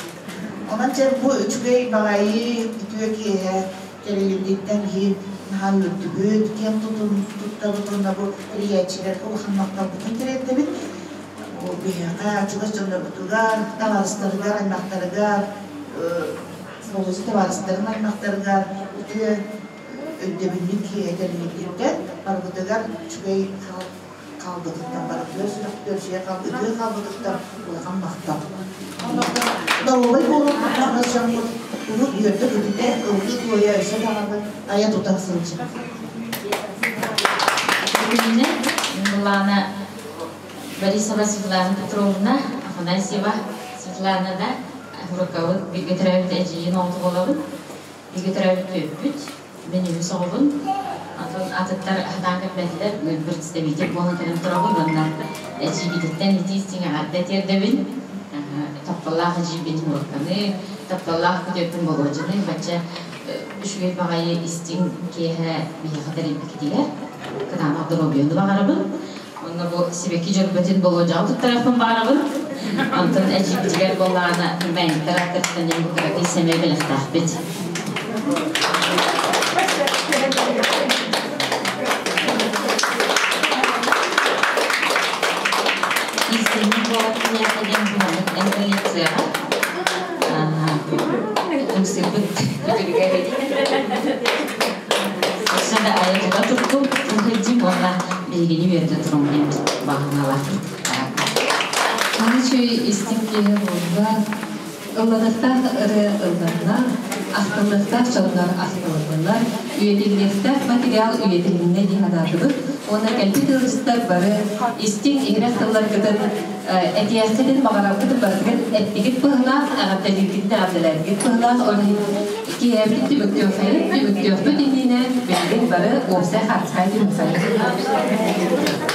Онон дьэ бу үчүгэй баҕайы үтүө киэһэ тэриллибититтэн биһи наһаа үөрдүбүт, киэн туттабыт уонна бу тэрийээччилэргэ улахан махталбытын тириэрдэбит. Биһиэхэ чугас дьоннорбутугар, табаарыстарыгар, аймахтарыгар, Болуосу табаарыстарын аймахтарыгар үтүө өйдөбүнньүк киэһэ тэриллибититтэн барыбытыгар үчүгэй хаалбытыттан барытыгар сүрэхпитигэр үчүгэй үтүө хаалбытыттан улахан махтал. Доруобай буолун хаҥас дьоммут урут үөрдэ-көтүтэ, ыллыы-туойа өссө даҕаны айа тута сылдьыҥ. Бүгүннэ Милана Борисова Светлана Петровна Афанасьева Светлана да Уруккабыт бииргэ төрөөбүт эдьиийин оҕото буолабын. Бииргэ төрөөбүт түөппүт. Мин үһүс оҕобун. Атын атыттар хатаан кэлбэтилэр. Представитель буолан кэлэн турабын уонна эдьиийбититтэн итии-истиҥ эҕэрдэ тиэрдэбин. Тапталлаах эдьиийбин Мурканы, тапталлаах күтүөппүн Болуодьаны бачча үчүгэй баҕайы истиҥ киэһэ биһиэхэ тэрийбиккитигэр кытаанах доруобуйаны баҕарабын. Онно бу сибэкки дьөрбөтүн Болуодьаҕа туттарыахпын баҕарабын. Онтон эдьиийбитигэр буоллаҕына Ньурбайыттар аттарыттан диэн бу кыракый сэмэй бэлэхтээхпит. Истинник буолар киһиэхэ диэн бу маннык интонацияҕа ымсыырбыт күтүрүгэр өссө да айа тута турдум, уһуйдум уонна биһигини үөрдэ турум диэн баҕаналаахпыт. Аны үчүгэй истиҥ киэһэ буолла. Ылланыахтаах ырыа ылланна, ахтыллыахтаах дьоннор ахтылыннылар, үйэтиллиэхтээх материал үйэтилиннэ дии санаатыбыт. Уонна кэлбит ыалдьыттар бары истиҥ иһирэх тылларгытын этиэххитин баҕараргытын барытыгар эттигит быһылаах, эҕэрдэлииргитин эҕэрдэлээтигит быһылаах. Ол иһин киэһэбитин түмүктүөххэйин, түмүктүөхпүт иннинэ билигин бары уопсай хаартыскаҕа түһүөххэйин.